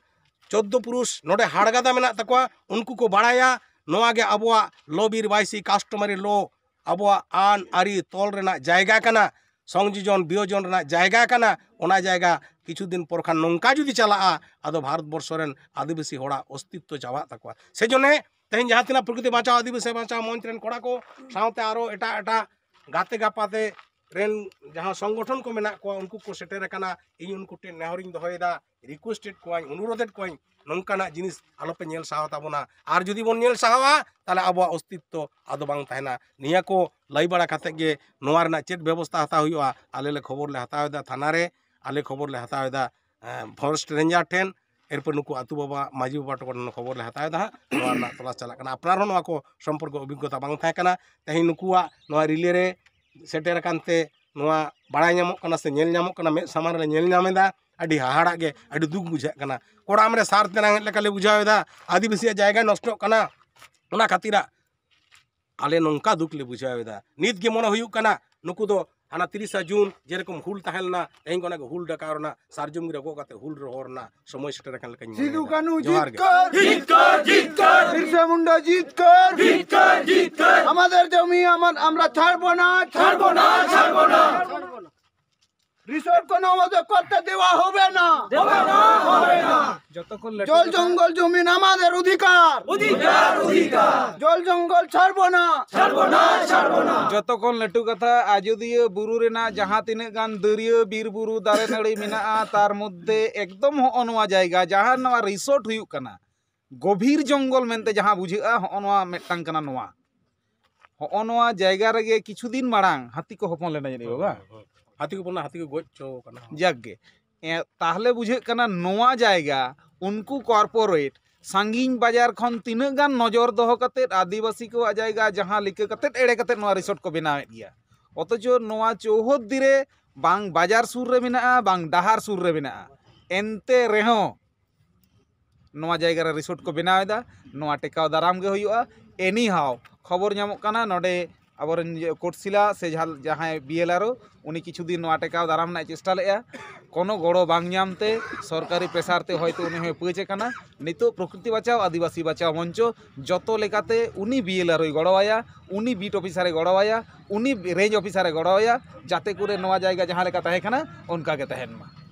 ᱪᱳᱫᱽᱫᱳ ᱯᱩᱨᱩᱥ ᱱᱚᱰᱮ ᱦᱟᱲᱜᱟᱫᱟ ᱢᱮᱱᱟᱜ ᱛᱟᱠᱚᱣᱟ, ᱩᱱᱠᱩ ᱠᱚ ᱵᱟᱲᱟᱭᱟ ᱱᱚᱣᱟ ᱜᱮ ᱟᱵᱚᱣᱟᱜ ᱞᱚᱵᱤᱨ ᱵᱟᱭᱥᱤ customary law, ᱟᱵᱚᱣᱟᱜ ᱟᱹᱱ ᱟᱹᱨᱤ ᱛᱚᱞ ᱨᱮᱱᱟᱜ ᱡᱟᱭᱜᱟ ᱠᱟᱱᱟ, ᱥᱚᱝᱡᱳᱡᱚᱱ ᱵᱤᱭᱳᱡᱚᱱ ᱨᱮᱱᱟᱜ ᱡᱟᱭᱜᱟ ᱠᱟᱱᱟ᱾ ᱚᱱᱟ ᱡᱟᱭᱜᱟ ᱠᱤᱪᱷᱩ ᱫᱤᱱ ᱯᱚᱨ ᱠᱷᱟᱱ ᱱᱚᱝᱠᱟ ᱡᱩᱫᱤ ᱪᱟᱞᱟᱜᱼᱟ, ᱟᱫᱚ ᱵᱷᱟᱨᱚᱛ ᱵᱚᱨᱥᱚ ᱨᱮᱱ ᱟᱹᱫᱤᱵᱟᱹᱥᱤ ᱦᱚᱲᱟᱜ ᱚᱥᱛᱤᱛᱛᱚ ᱪᱟᱵᱟᱜ ᱛᱟᱠᱚᱣᱟ᱾ ᱥᱮᱡᱚᱱᱮ ᱛᱮᱦᱮᱧ ᱡᱟᱦᱟᱸ ᱛᱤᱱᱟᱹᱜ ᱯᱨᱚᱠᱨᱤᱛᱤ ᱵᱟᱧᱪᱟᱣ, ᱟᱹᱫᱤᱵᱟᱹᱥᱤ ᱵᱟᱧᱪᱟᱣ ᱢᱚᱧᱪ ᱨᱮᱱ ᱠᱚᱲᱟ ᱠᱚ ᱥᱟᱶᱛᱮ ᱟᱨᱚ ᱮᱴᱟᱜ ᱮᱴᱟᱜ ᱜᱟᱛᱮ ᱜᱟᱯᱟᱛᱮ ᱨᱮᱱ ᱡᱟᱦᱟᱸ ᱥᱚᱝᱜᱚᱴᱷᱚᱱ ᱠᱚ ᱢᱮᱱᱟᱜ ᱠᱚᱣᱟ, ᱩᱱᱠᱩ ᱠᱚ ᱥᱮᱴᱮᱨ ᱟᱠᱟᱱᱟ᱾ ᱤᱧ ᱩᱱᱠᱩ ᱴᱷᱮᱱ ᱱᱮᱦᱚᱨᱤᱧ ᱫᱚᱦᱚᱭᱮᱫᱟ, ᱨᱤᱠᱩᱭᱮᱥᱴᱮᱰ ᱠᱚᱣᱟᱧ, ᱚᱱᱩᱨᱳᱫᱷᱮᱫ ᱠᱚᱣᱟᱧ, ᱱᱚᱝᱠᱟᱱᱟᱜ ᱡᱤᱱᱤᱥ ᱟᱞᱚᱯᱮ ᱧᱮᱞ ᱥᱟᱦᱟᱣ ᱛᱟᱵᱚᱱᱟ᱾ ᱟᱨ ᱡᱩᱫᱤ ᱵᱚᱱ ᱧᱮᱞ ᱥᱟᱦᱟᱣᱟ, ᱛᱟᱦᱚᱞᱮ ᱟᱵᱚᱣᱟᱜ ᱚᱥᱛᱤᱛᱛᱚ ᱟᱫᱚ ᱵᱟᱝ ᱛᱟᱦᱮᱱᱟ᱾ ᱱᱤᱭᱟᱹ ᱠᱚ ᱞᱟᱹᱭ ᱵᱟᱲᱟ ᱠᱟᱛᱮ ᱜᱮ ᱱᱚᱣᱟ ᱨᱮᱱᱟᱜ ᱪᱮᱫ ᱵᱮᱵᱚᱥᱛᱷᱟ ᱦᱟᱛᱟᱣ ᱦᱩᱭᱩᱜᱼᱟ, ᱟᱞᱮ ᱞᱮ ᱠᱷᱚᱵᱚᱨ ᱞᱮ ᱦᱟᱛᱟᱣ ᱮᱫᱟ ᱛᱷᱟᱱᱟ ᱨᱮ, ᱟᱞᱮ ᱠᱷᱚᱵᱚᱨ ᱞᱮ ᱦᱟᱛᱟᱣ ᱮᱫᱟ ᱯᱷᱚᱨᱮᱥᱴ ᱨᱮᱧᱡᱟᱨ ᱴᱷᱮᱱ, ᱮᱨᱯᱚᱨ ᱱᱩᱠᱩ ᱟᱹᱛᱩ ᱵᱟᱵᱟ, ᱢᱟᱹᱡᱷᱤ ᱵᱟᱵᱟ ᱴᱷᱮᱱ ᱠᱷᱚᱱ ᱠᱷᱚᱵᱚᱨ ᱞᱮ ᱦᱟᱛᱟᱣ ᱮᱫᱟ ᱦᱟᱸᱜ᱾ ᱱᱚᱣᱟ ᱨᱮᱱᱟᱜ ᱛᱚᱞᱟᱥ ᱪᱟᱞᱟᱜ ᱠᱟᱱᱟ᱾ ᱟᱯᱱᱟᱨ ᱦᱚᱸ ᱱᱚᱣᱟ ᱠᱚ ᱥᱚᱢᱯᱚᱨᱠᱚ ᱚᱵᱷᱤᱜᱽᱜᱚᱛᱟ ᱵᱟᱝ ᱛᱟᱦᱮᱸ ᱠᱟᱱᱟ᱾ ᱛᱮᱦᱮᱧ ᱱᱩᱠᱩᱣᱟᱜ ᱱᱚᱣᱟ ᱨᱤᱞᱮ ᱨᱮ ᱥᱮᱴᱮᱨ ᱟᱠᱟᱱ ᱛᱮ ᱱᱚᱣᱟ ᱵᱟᱲᱟᱭ ᱧᱟᱢᱚᱜ ᱠᱟᱱᱟ ᱥᱮ ᱧᱮᱞ ᱧᱟᱢᱚᱜ ᱠᱟᱱᱟ, ᱢᱮᱫ ᱥᱟᱢᱟᱝ ᱨᱮᱞᱮ ᱧᱮᱞ ᱧᱟᱢ ᱮᱫᱟ᱾ ᱟᱹᱰᱤ ᱦᱟᱦᱟᱲᱟᱜ ᱜᱮ, ᱟᱹᱰᱤ ᱫᱩᱠ ᱵᱩᱡᱷᱟᱹᱜ ᱠᱟᱱᱟ᱾ ᱠᱚᱲᱟᱢ ᱨᱮ ᱥᱟᱨ ᱛᱮ ᱨᱟᱝᱮᱫ ᱞᱮᱠᱟ ᱞᱮ ᱵᱩᱡᱷᱟᱹᱣ ᱮᱫᱟ᱾ ᱟᱹᱫᱤᱵᱟᱹᱥᱤᱭᱟᱜ ᱡᱟᱭᱜᱟ ᱱᱚᱥᱴᱚᱜ ᱠᱟᱱᱟ, ᱚᱱᱟ ᱠᱷᱟᱹᱛᱤᱨᱟᱜ ᱟᱞᱮ ᱱᱚᱝᱠᱟ ᱫᱩᱠ ᱞᱮ ᱵᱩᱡᱷᱟᱹᱣ ᱮᱫᱟ᱾ ᱱᱤᱛ ᱜᱮ ᱢᱚᱱᱮ ᱦᱩᱭᱩᱜ ᱠᱟᱱᱟ ᱱᱩᱠᱩ ᱫᱚ ᱦᱟᱱᱟ ᱛᱤᱨᱤᱥᱟ ᱡᱩᱱ ᱡᱮᱨᱚᱠᱚᱢ ᱦᱩᱞ ᱛᱟᱦᱮᱸ ᱞᱮᱱᱟ, ᱛᱮᱦᱮᱧ ᱚᱱᱟ ᱜᱮ ᱦᱩᱞ ᱰᱟᱠᱟᱣ ᱨᱮᱱᱟᱜ, ᱥᱟᱨᱡᱚᱢ ᱜᱤᱨᱟᱹ ᱜᱚᱜ ᱠᱟᱛᱮ ᱦᱩᱞ ᱨᱚᱦᱚ ᱨᱮᱱᱟᱜ ᱥᱚᱢᱚᱭ ᱥᱮᱴᱮᱨ ᱟᱠᱟᱱ ᱞᱮᱠᱟᱧ ᱢᱚᱱᱮᱭᱮᱫᱟ᱾ ᱥᱤᱫᱩ ᱠᱟᱹᱱᱦᱩ ᱡᱚᱦᱟᱨ ᱜᱮ᱾ ᱡᱤᱛᱠᱟᱹᱨ! ᱡᱤᱛᱠᱟᱹᱨ! ᱡᱤᱛᱠᱟᱹᱨ! ᱵᱤᱨᱥᱟ মুন্ডা জিতকার! জিতকার! জিতকার! আমাদের জমি আমার, আমরা ছাড়বো না, ছাড়বো না, ছাড়বো না। রিসোর্ট কোনো মতে করতে দেওয়া হবে না। দেওয়া না, হবে না। যতক্ষণ লেটু জল জঙ্গল জমিন আমাদের অধিকার। অধিকার, অধিকার। জল জঙ্গল ছাড়বো না। ছাড়বো না, ছাড়বো না। যতক্ষণ লেটু কথা, ᱟᱡᱚᱫᱤᱭᱟᱹ ᱵᱩᱨᱩ ᱨᱮᱱᱟᱜ ᱡᱟᱦᱟᱸ ᱛᱤᱱᱟᱹᱜ ᱜᱟᱱ ᱫᱟᱹᱨᱭᱟᱹ, ᱵᱤᱨ ᱵᱩᱨᱩ, ᱫᱟᱨᱮ ᱱᱟᱹᱲᱤ ᱢᱮᱱᱟᱜᱼᱟ, ᱛᱟᱨ ᱢᱚᱫᱽᱫᱷᱮ ᱮᱠᱫᱚᱢ ᱦᱚᱸᱜᱼᱚ ᱱᱚᱣᱟ ᱡᱟᱭᱜᱟ, ᱡᱟᱦᱟᱸ ᱱᱚᱣᱟ ᱨᱤᱥᱳᱨᱴ ᱦᱩᱭᱩᱜ ᱠᱟᱱᱟ, ᱜᱚᱵᱷᱤᱨ ᱡᱚᱝᱜᱚᱞ ᱢᱮᱱᱛᱮ ᱡᱟᱦᱟᱸ ᱵᱩᱡᱷᱟᱹᱜᱼᱟ, ᱦᱚᱸᱜᱼᱚ ᱱᱚᱣᱟ ᱢᱤᱫᱴᱟᱝ ᱠᱟᱱᱟ᱾ ᱱᱚᱣᱟ ᱦᱚᱸᱜᱼᱚ ᱱᱚᱣᱟ ᱡᱟᱭᱜᱟ ᱨᱮᱜᱮ ᱠᱤᱪᱷᱩ ᱫᱤᱱ ᱢᱟᱲᱟᱝ ᱦᱟᱹᱛᱤ ᱠᱚ ᱦᱚᱯᱚᱱ ᱞᱮᱱᱟ ᱡᱟᱹᱱᱤᱡ, ᱵᱟᱵᱟ? ᱦᱟᱹᱛᱤ ᱠᱚ ᱦᱚᱯᱚᱱ ᱞᱮᱱᱟ, ᱦᱟᱹᱛᱤ ᱠᱚ ᱜᱚᱡ ᱦᱚᱪᱚ ᱠᱟᱱᱟ᱾ ᱡᱟᱠ ᱜᱮ, ᱮ, ᱛᱟᱦᱞᱮ ᱵᱩᱡᱷᱟᱹᱜ ᱠᱟᱱᱟ ᱱᱚᱣᱟ ᱡᱟᱭᱜᱟ ᱩᱱᱠᱩ ᱠᱚᱨᱯᱳᱨᱮᱴ ᱥᱟᱺᱜᱤᱧ ᱵᱟᱡᱟᱨ ᱠᱷᱚᱱ ᱛᱤᱱᱟᱹᱜ ᱜᱟᱱ ᱱᱚᱡᱚᱨ ᱫᱚᱦᱚ ᱠᱟᱛᱮᱫ ᱟᱹᱫᱤᱵᱟᱹᱥᱤ ᱠᱚᱣᱟᱜ ᱡᱟᱭᱜᱟ ᱡᱟᱦᱟᱸ ᱞᱤᱠᱟᱹ ᱠᱟᱛᱮᱫ, ᱮᱲᱮ ᱠᱟᱛᱮᱫ ᱱᱚᱣᱟ ᱨᱤᱥᱳᱨᱴ ᱠᱚ ᱵᱮᱱᱟᱣᱮᱫ ᱜᱮᱭᱟ᱾ ᱚᱛᱷᱚᱪᱚ ᱱᱚᱣᱟ ᱪᱳᱣᱦᱚᱫᱽᱫᱤ ᱨᱮ ᱵᱟᱝ ᱵᱟᱡᱟᱨ ᱥᱩᱨ ᱨᱮ ᱢᱮᱱᱟᱜᱼᱟ, ᱵᱟᱝ ᱰᱟᱦᱟᱨ ᱥᱩᱨ ᱨᱮ ᱢᱮᱱᱟᱜᱼᱟ᱾ ᱮᱱᱛᱮ ᱨᱮᱦᱚᱸ ᱱᱚᱣᱟ ᱡᱟᱭᱜᱟ ᱨᱮ ᱨᱤᱥᱳᱨᱴ ᱠᱚ ᱵᱮᱱᱟᱣ ᱮᱫᱟ᱾ ᱱᱚᱣᱟ ᱴᱮᱠᱟᱣ ᱫᱟᱨᱟᱢ ᱜᱮ ᱦᱩᱭᱩᱜᱼᱟ᱾ ᱮᱱᱤ ᱦᱟᱣ, ᱠᱷᱚᱵᱚᱨ ᱧᱟᱢᱚᱜ ᱠᱟᱱᱟ ᱱᱚᱰᱮ ᱟᱵᱚᱨᱮᱱ ᱡᱮ ᱠᱳᱴᱥᱤᱞᱟ ᱥᱮ ᱡᱟᱦᱟᱸ, ᱡᱟᱦᱟᱸᱭ ᱵᱤ ᱮᱞ ᱟᱨ ᱳ, ᱩᱱᱤ ᱠᱤᱪᱷᱩ ᱫᱤᱱ ᱱᱚᱣᱟ ᱴᱮᱠᱟᱣ ᱫᱟᱨᱟᱢ ᱨᱮᱱᱟᱜ ᱪᱮᱥᱴᱟ ᱞᱮᱫᱼᱟ᱾ ᱠᱳᱱᱳ ᱜᱚᱲᱚ ᱵᱟᱝ ᱧᱟᱢᱛᱮ, ᱥᱚᱨᱠᱟᱨᱤ ᱯᱨᱮᱥᱟᱨ ᱛᱮ ᱦᱚᱭᱛᱳ ᱩᱱᱤ ᱦᱚᱸᱭ ᱯᱟᱹᱪ ᱟᱠᱟᱱᱟ᱾ ᱱᱤᱛᱚᱜ ᱯᱨᱚᱠᱨᱤᱛᱤ ᱵᱟᱪᱟᱣ, ᱟᱹᱫᱤᱵᱟᱹᱥᱤ ᱵᱟᱪᱟᱣ ᱢᱚᱧᱪᱚ ᱡᱚᱛᱚ ᱞᱮᱠᱟᱛᱮ ᱩᱱᱤ ᱵᱤ ᱮᱞ ᱟᱨ ᱳᱭ ᱜᱚᱲᱚᱣᱟᱭᱟ, ᱩᱱᱤ ᱵᱤᱴ ᱚᱯᱷᱤᱥᱟᱨᱮ ᱜᱚᱲᱚᱣᱟᱭᱟ, ᱩᱱᱤ ᱨᱮᱧᱡᱽ ᱚᱯᱷᱤᱥᱟᱨᱮ ᱜᱚᱲᱚᱣᱟᱭᱟ, ᱡᱟᱛᱮ ᱠᱚᱨᱮ ᱱᱚᱣᱟ ᱡᱟᱭᱜᱟ ᱡᱟᱦᱟᱸ ᱞᱮᱠᱟ ᱛᱟᱦᱮᱸ ᱠᱟᱱᱟ ᱚᱱᱠᱟ ᱜᱮ ᱛᱟᱦᱮᱱ ᱢᱟ᱾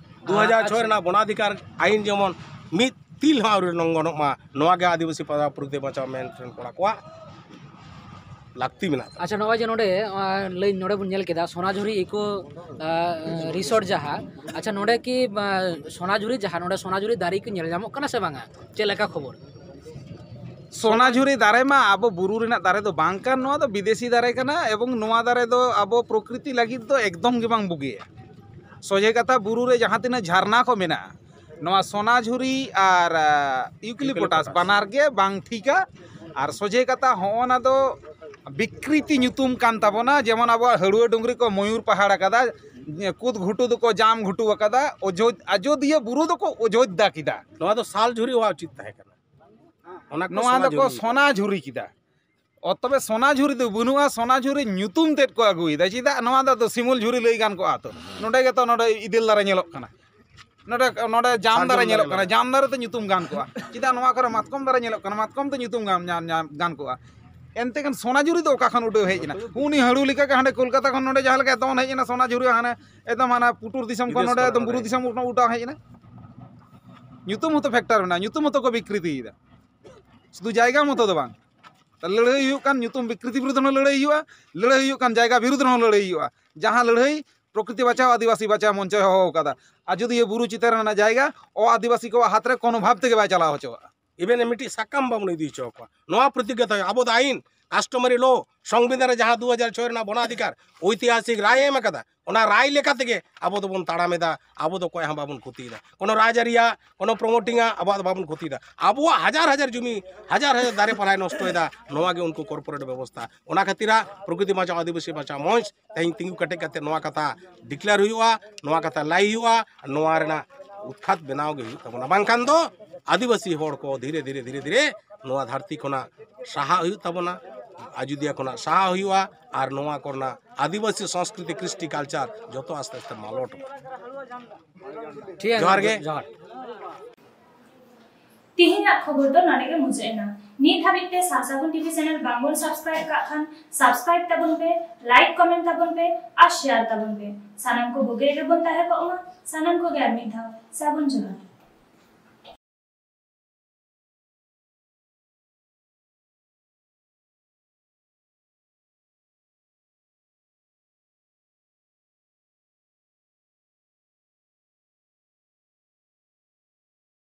ᱫᱩ ᱦᱟᱡᱟᱨ ᱪᱷᱚᱭ ᱨᱮᱱᱟᱜ ᱵᱚᱱᱟᱫᱷᱤᱠᱟᱨ ᱟᱭᱤᱱ ᱡᱮᱢᱚᱱ ᱢᱤᱫ ᱛᱤᱞ ᱦᱚᱸ ᱟᱹᱣᱨᱤ ᱞᱚᱝᱜᱷᱚᱱᱚᱜ ᱢᱟ, ᱱᱚᱣᱟ ᱜᱮ ᱟᱹᱫᱤᱵᱟᱹᱥᱤ ᱯᱟᱲᱟ ᱯᱨᱚᱠᱨᱤᱛᱤ ᱵᱟᱧᱪᱟᱣ ᱢᱮᱱ ᱨᱮᱱ ᱠᱚᱲᱟ ᱠᱚᱣᱟᱜ ᱞᱟᱹᱠᱛᱤ ᱢᱮᱱᱟᱜ ᱛᱟᱵᱚᱱᱟ᱾ ᱟᱪᱪᱷᱟ, ᱱᱚᱜᱼᱚᱭ ᱡᱮ ᱱᱚᱰᱮ, ᱟᱸ, ᱞᱟᱹᱭ ᱱᱚᱰᱮ ᱵᱚᱱ ᱧᱮᱞ ᱠᱮᱫᱟ ᱥᱚᱱᱟᱡᱷᱩᱨᱤ ᱤᱠᱳ, ᱟᱸ, ᱨᱤᱥᱚᱨᱴ ᱡᱟᱦᱟᱸ, ᱟᱪᱪᱷᱟ, ᱱᱚᱰᱮ ᱠᱤ, ᱟᱸ, ᱥᱚᱱᱟᱡᱷᱩᱨᱤ ᱡᱟᱦᱟᱸ, ᱱᱚᱰᱮ ᱥᱚᱱᱟᱡᱷᱩᱨᱤ ᱫᱟᱨᱮ ᱠᱚ ᱧᱮᱞ ᱧᱟᱢᱚᱜ ᱠᱟᱱᱟ ᱥᱮ ᱵᱟᱝᱟ? ᱪᱮᱫ ᱞᱮᱠᱟ ᱠᱷᱚᱵᱚᱨ? ᱥᱚᱱᱟᱡᱷᱩᱨᱤ ᱫᱟᱨᱮ ᱢᱟ ᱟᱵᱚ ᱵᱩᱨᱩ ᱨᱮᱱᱟᱜ ᱫᱟᱨᱮ ᱫᱚ ᱵᱟᱝ ᱠᱟᱱ, ᱱᱚᱣᱟ ᱫᱚ ᱵᱤᱫᱮᱥᱤ ᱫᱟᱨᱮ ᱠᱟᱱᱟ, ᱮᱵᱚᱝ ᱱᱚᱣᱟ ᱫᱟᱨᱮ ᱫᱚ ᱟᱵᱚ ᱯᱨᱚᱠᱨᱤᱛᱤ ᱞᱟᱹᱜᱤᱫ ᱫᱚ ᱮᱠᱫᱚᱢ ᱜᱮ ᱵᱟᱝ ᱵᱩᱜᱤᱭᱟ᱾ ᱥᱚᱡᱷᱮ ᱠᱟᱛᱷᱟ, ᱵᱩᱨᱩ ᱨᱮ ᱡᱟᱦᱟᱸ ᱛᱤᱱᱟᱹᱜ ᱡᱷᱟᱨᱱᱟ ᱠᱚ ᱢᱮᱱᱟᱜᱼᱟ, ᱱᱚᱣᱟ ᱥᱚᱱᱟᱡᱷᱩᱨᱤ ᱟᱨ, ᱟ, ᱤᱭᱩᱠᱞᱤᱯᱚᱴᱟᱥ ᱵᱟᱱᱟᱨ ᱜᱮ ᱵᱟᱝ ᱴᱷᱤᱠᱟ᱾ ᱟᱨ ᱥᱚᱡᱷᱮ ᱠᱟᱛᱷᱟ, ᱦᱚᱸᱜᱼᱚ ᱱᱟ ᱫᱚ ᱵᱤᱠᱨᱤᱛᱤ ᱧᱩᱛᱩᱢ ᱠᱟᱱ ᱛᱟᱵᱚᱱᱟ᱾ ᱡᱮᱢᱚᱱ ᱟᱵᱚᱣᱟᱜ ᱦᱟᱹᱲᱩᱣᱟᱹ ᱰᱩᱝᱨᱤ ᱠᱚ ᱢᱚᱭᱩᱨ ᱯᱟᱦᱟᱲ ᱟᱠᱟᱫᱟ, ᱠᱩᱫ ᱜᱷᱩᱴᱩ ᱫᱚᱠᱚ ᱡᱟᱢ ᱜᱷᱩᱴᱩ ᱟᱠᱟᱫᱟ, ᱚᱡᱳᱫ-, ᱟᱡᱳᱫᱤᱭᱟᱹ ᱵᱩᱨᱩ ᱫᱚᱠᱚ ᱚᱡᱳᱫᱽᱫᱟ ᱠᱮᱫᱟ᱾ ᱱᱚᱣᱟ ᱫᱚ ᱥᱟᱞ ᱡᱷᱩᱨᱤ ᱦᱚᱣᱟ ᱩᱪᱤᱛ ᱛᱟᱦᱮᱸ ᱠᱟᱱᱟ᱾ ᱚᱱᱟ ᱠᱚ ᱱᱚᱣᱟ ᱫᱚᱠᱚ ᱥᱚᱱᱟᱡᱷᱩᱨᱤ᱾ ᱥᱚᱱᱟᱡᱷᱩᱨᱤ ᱠᱮᱫᱟ᱾ ᱚ, ᱛᱚᱵᱮ ᱥᱚᱱᱟᱡᱷᱩᱨᱤ ᱫᱚ ᱵᱟᱹᱱᱩᱜᱼᱟ, ᱥᱚᱱᱟᱡᱷᱩᱨᱤ ᱧᱩᱛᱩᱢ ᱛᱮᱫ ᱠᱚ ᱟᱹᱜᱩᱭᱮᱫᱟ᱾ ᱪᱮᱫᱟᱜ? ᱱᱚᱣᱟ ᱫᱚ ᱟᱫᱚ ᱥᱤᱢᱩᱞ ᱡᱷᱩᱨᱤ ᱞᱟᱹᱭ ᱜᱟᱱ ᱠᱚᱜᱼᱟ ᱛᱚ᱾ ᱱᱚᱰᱮ ᱜᱮᱛᱚ ᱱᱚᱰᱮ ᱤᱫᱤᱞ ᱫᱟᱨᱮ ᱧᱮᱞᱚᱜ ᱠᱟᱱᱟ, ᱱᱚᱰᱮ, ᱱᱚᱰᱮ ᱡᱟᱢ ᱥᱟᱨᱡᱚᱢ ᱫᱟᱨᱮ ᱫᱟᱨᱮ ᱧᱮᱞᱚᱜ ᱠᱟᱱᱟ, ᱢᱮᱱᱟᱜᱼᱟ᱾ ᱡᱟᱢ ᱫᱟᱨᱮ ᱛᱮ ᱧᱩᱛᱩᱢ ᱜᱟᱱ ᱠᱚᱜᱼᱟ᱾ ᱪᱮᱫᱟᱜ ᱱᱚᱣᱟ ᱠᱚᱨᱮ ᱢᱟᱛᱠᱚᱢ ᱫᱟᱨᱮ ᱧᱮᱞᱚᱜ ᱠᱟᱱᱟ? ᱢᱟᱛᱠᱚᱢ ᱛᱮ ᱧᱩᱛᱩᱢ ᱜᱟᱱ, ᱧᱟᱢ, ᱧᱟᱢ ᱜᱟᱱ ᱠᱚᱜᱼᱟ᱾ ᱮᱱᱛᱮ ᱠᱷᱟᱱ ᱥᱚᱱᱟᱡᱷᱩᱨᱤ ᱫᱚ ᱚᱠᱟ ᱠᱷᱚᱱ ᱩᱰᱟᱹᱣ ᱦᱮᱡ ᱮᱱᱟ? ᱩᱱᱤ ᱦᱟᱹᱲᱩ ᱞᱮᱠᱟ ᱜᱮ ᱦᱟᱸᱰᱮ ᱠᱳᱞᱠᱟᱛᱟ ᱠᱷᱚᱱ ᱱᱚᱰᱮ ᱡᱟᱦᱟᱸ ᱞᱮᱠᱟᱭ ᱫᱚᱱ ᱦᱮᱡ ᱮᱱᱟ, ᱥᱚᱱᱟᱡᱷᱩᱨᱤ ᱦᱟᱱᱮ ᱮᱠᱫᱚᱢ ᱦᱟᱱᱟ ᱯᱩᱴᱩᱨ ᱫᱤᱥᱚᱢ ᱠᱷᱚᱱ ᱵᱤᱫᱮᱥ ᱱᱚᱰᱮ ᱠᱚᱨᱮ ᱮᱠᱫᱚᱢ ᱵᱩᱨᱩ ᱫᱚᱱ ᱦᱮᱡ ᱫᱤᱥᱚᱢ ᱩᱰᱟᱹᱣ ᱦᱮᱡ ᱮᱱᱟ᱾ ᱧᱩᱛᱩᱢ ᱦᱚᱸᱛᱚ ᱯᱷᱮᱠᱴᱟᱨ ᱢᱮᱱᱟᱜᱼᱟ, ᱧᱩᱛᱩᱢ ᱦᱚᱸᱛᱚ ᱠᱚ ᱵᱤᱠᱨᱤᱛᱤᱭᱮᱫᱟ᱾ ᱥᱩᱫᱷᱩ ᱡᱟᱭᱜᱟ ᱢᱚᱛᱚ ᱫᱚ ᱵᱟᱝ, ᱞᱟᱹᱲᱦᱟᱹᱭ ᱦᱩᱭᱩᱜ ᱠᱟᱱ ᱧᱩᱛᱩᱢ ᱵᱤᱠᱨᱤᱛᱤ ᱵᱤᱨᱩᱫᱷ ᱨᱮᱦᱚᱸ ᱞᱟᱹᱲᱦᱟᱹᱭ ᱦᱩᱭᱩᱜᱼᱟ, ᱞᱟᱹᱲᱦᱟᱹᱭ ᱦᱩᱭᱩᱜ ᱠᱟᱱ ᱡᱟᱭᱜᱟ ᱵᱤᱨᱩᱫᱷ ᱨᱮᱦᱚᱸ ᱞᱟᱹᱲᱦᱟᱹᱭ ᱦᱩᱭᱩᱜᱼᱟ᱾ ᱡᱟᱦᱟᱸ ᱞᱟᱹᱲᱦᱟᱹᱭ ᱯᱨᱚᱠᱨᱤᱛᱤ ᱵᱟᱪᱟᱣ, ᱟᱹᱫᱤᱵᱟᱹᱥᱤ ᱵᱟᱪᱟᱣ ᱢᱚᱧᱪᱚᱭ ᱦᱚᱦᱚ ᱟᱠᱟᱫᱟ, ᱟᱡᱚᱫᱤᱭᱟᱹ ᱵᱩᱨᱩ ᱪᱮᱛᱟᱱ ᱨᱮᱱᱟᱜ ᱡᱟᱭᱜᱟ ᱚ ᱟᱹᱫᱤᱵᱟᱹᱥᱤ ᱠᱚᱣᱟᱜ ᱦᱟᱛ ᱨᱮ ᱠᱳᱱᱳ ᱵᱷᱟᱵᱽ ᱛᱮᱜᱮ ᱵᱟᱭ ᱪᱟᱞᱟᱣ ᱦᱚᱪᱚᱣᱟᱜᱼᱟ᱾ ᱤᱵᱷᱮᱱ ᱢᱤᱫᱴᱤᱡ ᱥᱟᱠᱟᱢ ᱵᱟᱵᱚᱱ ᱤᱫᱤ ᱦᱚᱪᱚ ᱟᱠᱚᱣᱟ᱾ ᱱᱚᱣᱟ ᱯᱨᱚᱛᱤᱜᱽᱜᱟ ᱛᱟᱦᱮᱸ ᱟᱵᱚ ᱫᱚ ᱟᱭᱤᱱ, ᱠᱟᱥᱴᱚᱢᱟᱨᱤ ᱞᱚ, ᱥᱚᱝᱵᱤᱫᱷᱟᱱ ᱨᱮ ᱡᱟᱦᱟᱸ ᱫᱩ ᱦᱟᱡᱟᱨ ᱪᱷᱚᱭ ᱨᱮᱱᱟᱜ ᱵᱚᱱᱟᱫᱷᱤᱠᱟᱨ ᱳᱭᱛᱤᱦᱟᱥᱤᱠ ᱨᱟᱭ ᱮ ᱮᱢ ᱟᱠᱟᱫᱟ, ᱚᱱᱟ ᱨᱟᱭ ᱞᱮᱠᱟ ᱛᱮᱜᱮ ᱟᱵᱚ ᱫᱚᱵᱚᱱ ᱛᱟᱲᱟᱢ ᱮᱫᱟ᱾ ᱟᱵᱚ ᱫᱚ ᱚᱠᱚᱭ ᱦᱚᱸ ᱵᱟᱵᱚᱱ ᱠᱷᱚᱛᱤᱭᱮᱫᱟ, ᱠᱳᱱᱳ ᱨᱟᱡᱽ ᱟᱹᱨᱤᱭᱟᱜ, ᱠᱳᱱᱳ ᱯᱨᱚᱢᱳᱴᱤᱝ ᱟᱜ ᱟᱵᱚᱣᱟᱜ ᱫᱚ ᱵᱟᱵᱚᱱ ᱠᱷᱚᱛᱤᱭᱮᱫᱟ᱾ ᱟᱵᱚᱣᱟᱜ ᱦᱟᱡᱟᱨ ᱦᱟᱡᱟᱨ ᱡᱩᱢᱤ, ᱦᱟᱡᱟᱨ ᱦᱟᱡᱟᱨ ᱫᱟᱨᱮ ᱯᱟᱞᱦᱟᱭ ᱱᱚᱥᱴᱚᱭᱮᱫᱟ᱾ ᱱᱚᱣᱟ ᱜᱮ ᱩᱱᱠᱩ ᱠᱚᱨᱯᱳᱨᱮᱴ ᱵᱮᱵᱚᱥᱛᱷᱟ᱾ ᱚᱱᱟ ᱠᱷᱟᱹᱛᱤᱨᱟᱜ ᱯᱨᱚᱠᱨᱤᱛᱤ ᱵᱟᱧᱪᱟᱣ, ᱟᱹᱫᱤᱵᱟᱹᱥᱤ ᱵᱟᱧᱪᱟᱣ ᱢᱚᱧᱪ ᱛᱮᱦᱮᱧ ᱛᱤᱸᱜᱩ ᱠᱮᱴᱮᱡ ᱠᱟᱛᱮ ᱱᱚᱣᱟ ᱠᱟᱛᱷᱟ ᱰᱤᱠᱞᱮᱭᱟᱨ ᱦᱩᱭᱩᱜᱼᱟ, ᱱᱚᱣᱟ ᱠᱟᱛᱷᱟ ᱞᱟᱹᱭ ᱦᱩᱭᱩᱜᱼᱟ, ᱱᱚᱣᱟ ᱨᱮᱱᱟᱜ ᱩᱛᱠᱷᱟᱛ ᱵᱮᱱᱟᱣ ᱜᱮ ᱦᱩᱭᱩᱜ ᱛᱟᱵᱚᱱᱟ᱾ ᱵᱟᱝᱠᱷᱟᱱ ᱫᱚ ᱟᱹᱫᱤᱵᱟᱹᱥᱤ ᱦᱚᱲ ᱠᱚ ᱫᱷᱤᱨᱮ ᱫᱷᱤᱨᱮ ᱫᱷᱤᱨᱮ ᱫᱷᱤᱨᱮ ᱱᱚᱣᱟ ᱫᱷᱟᱹᱨᱛᱤ ᱠᱷᱚᱱᱟᱜ ᱥᱟᱦᱟᱜ ᱦᱩᱭᱩᱜ ᱛᱟᱵᱚᱱᱟ, ᱟᱡᱳᱫᱤᱭᱟᱹ ᱠᱷᱚᱱᱟᱜ ᱥᱟᱦᱟᱜ ᱦᱩᱭᱩᱜᱼᱟ᱾ ᱟᱨ ᱱᱚᱣᱟ ᱠᱚᱨᱮᱱᱟᱜ ᱟᱹᱫᱤᱵᱟᱹᱥᱤ ᱥᱚᱝᱥᱠᱨᱤᱛᱤ, ᱠᱨᱤᱥᱴᱤ ᱠᱟᱞᱪᱟᱨ ᱡᱚᱛᱚ ᱟᱥᱛᱮ ᱟᱥᱛᱮ ᱢᱟᱞᱚᱴᱚᱜᱼᱟ᱾ ᱴᱷᱤᱠ ᱜᱮᱭᱟ, ᱡᱚᱦᱟᱨ ᱜᱮ᱾ ᱡᱚᱦᱟᱨ᱾ ᱛᱮᱦᱮᱧᱟᱜ ᱠᱷᱚᱵᱚᱨ ᱫᱚ ᱱᱚᱰᱮ ᱜᱮ ᱢᱩᱪᱟᱹᱫ ᱮᱱᱟ᱾ ᱱᱤᱛ ᱦᱟᱹᱵᱤᱡ ᱛᱮ ᱥᱟᱨ ᱥᱟᱹᱜᱩᱱ ᱴᱤᱵᱷᱤ ᱪᱮᱱᱮᱞ ᱵᱟᱝᱵᱚᱱ ᱥᱟᱵᱥᱠᱨᱟᱭᱤᱵ ᱠᱟᱜ ᱠᱷᱟᱱ, ᱥᱟᱵᱥᱠᱨᱟᱭᱤᱵ ᱛᱟᱵᱚᱱ ᱯᱮ, ᱞᱟᱭᱤᱠ ᱠᱚᱢᱮᱱᱴ ᱛᱟᱵᱚᱱ ᱯᱮ ᱟᱨ ᱥᱮᱭᱟᱨ ᱛᱟᱵᱚᱱ ᱯᱮ᱾ ᱥᱟᱱᱟᱢ ᱠᱚ ᱵᱩᱜᱤ ᱨᱮᱜᱮ ᱵᱚᱱ ᱛᱟᱦᱮᱸ ᱠᱚᱜ ᱢᱟ᱾ ᱥᱟᱱᱟᱢ ᱠᱚᱜᱮ ᱟᱨ ᱢᱤᱫ ᱫᱷᱟᱣ ᱥᱟᱹᱜᱩᱱ ᱡᱚᱦᱟᱨ᱾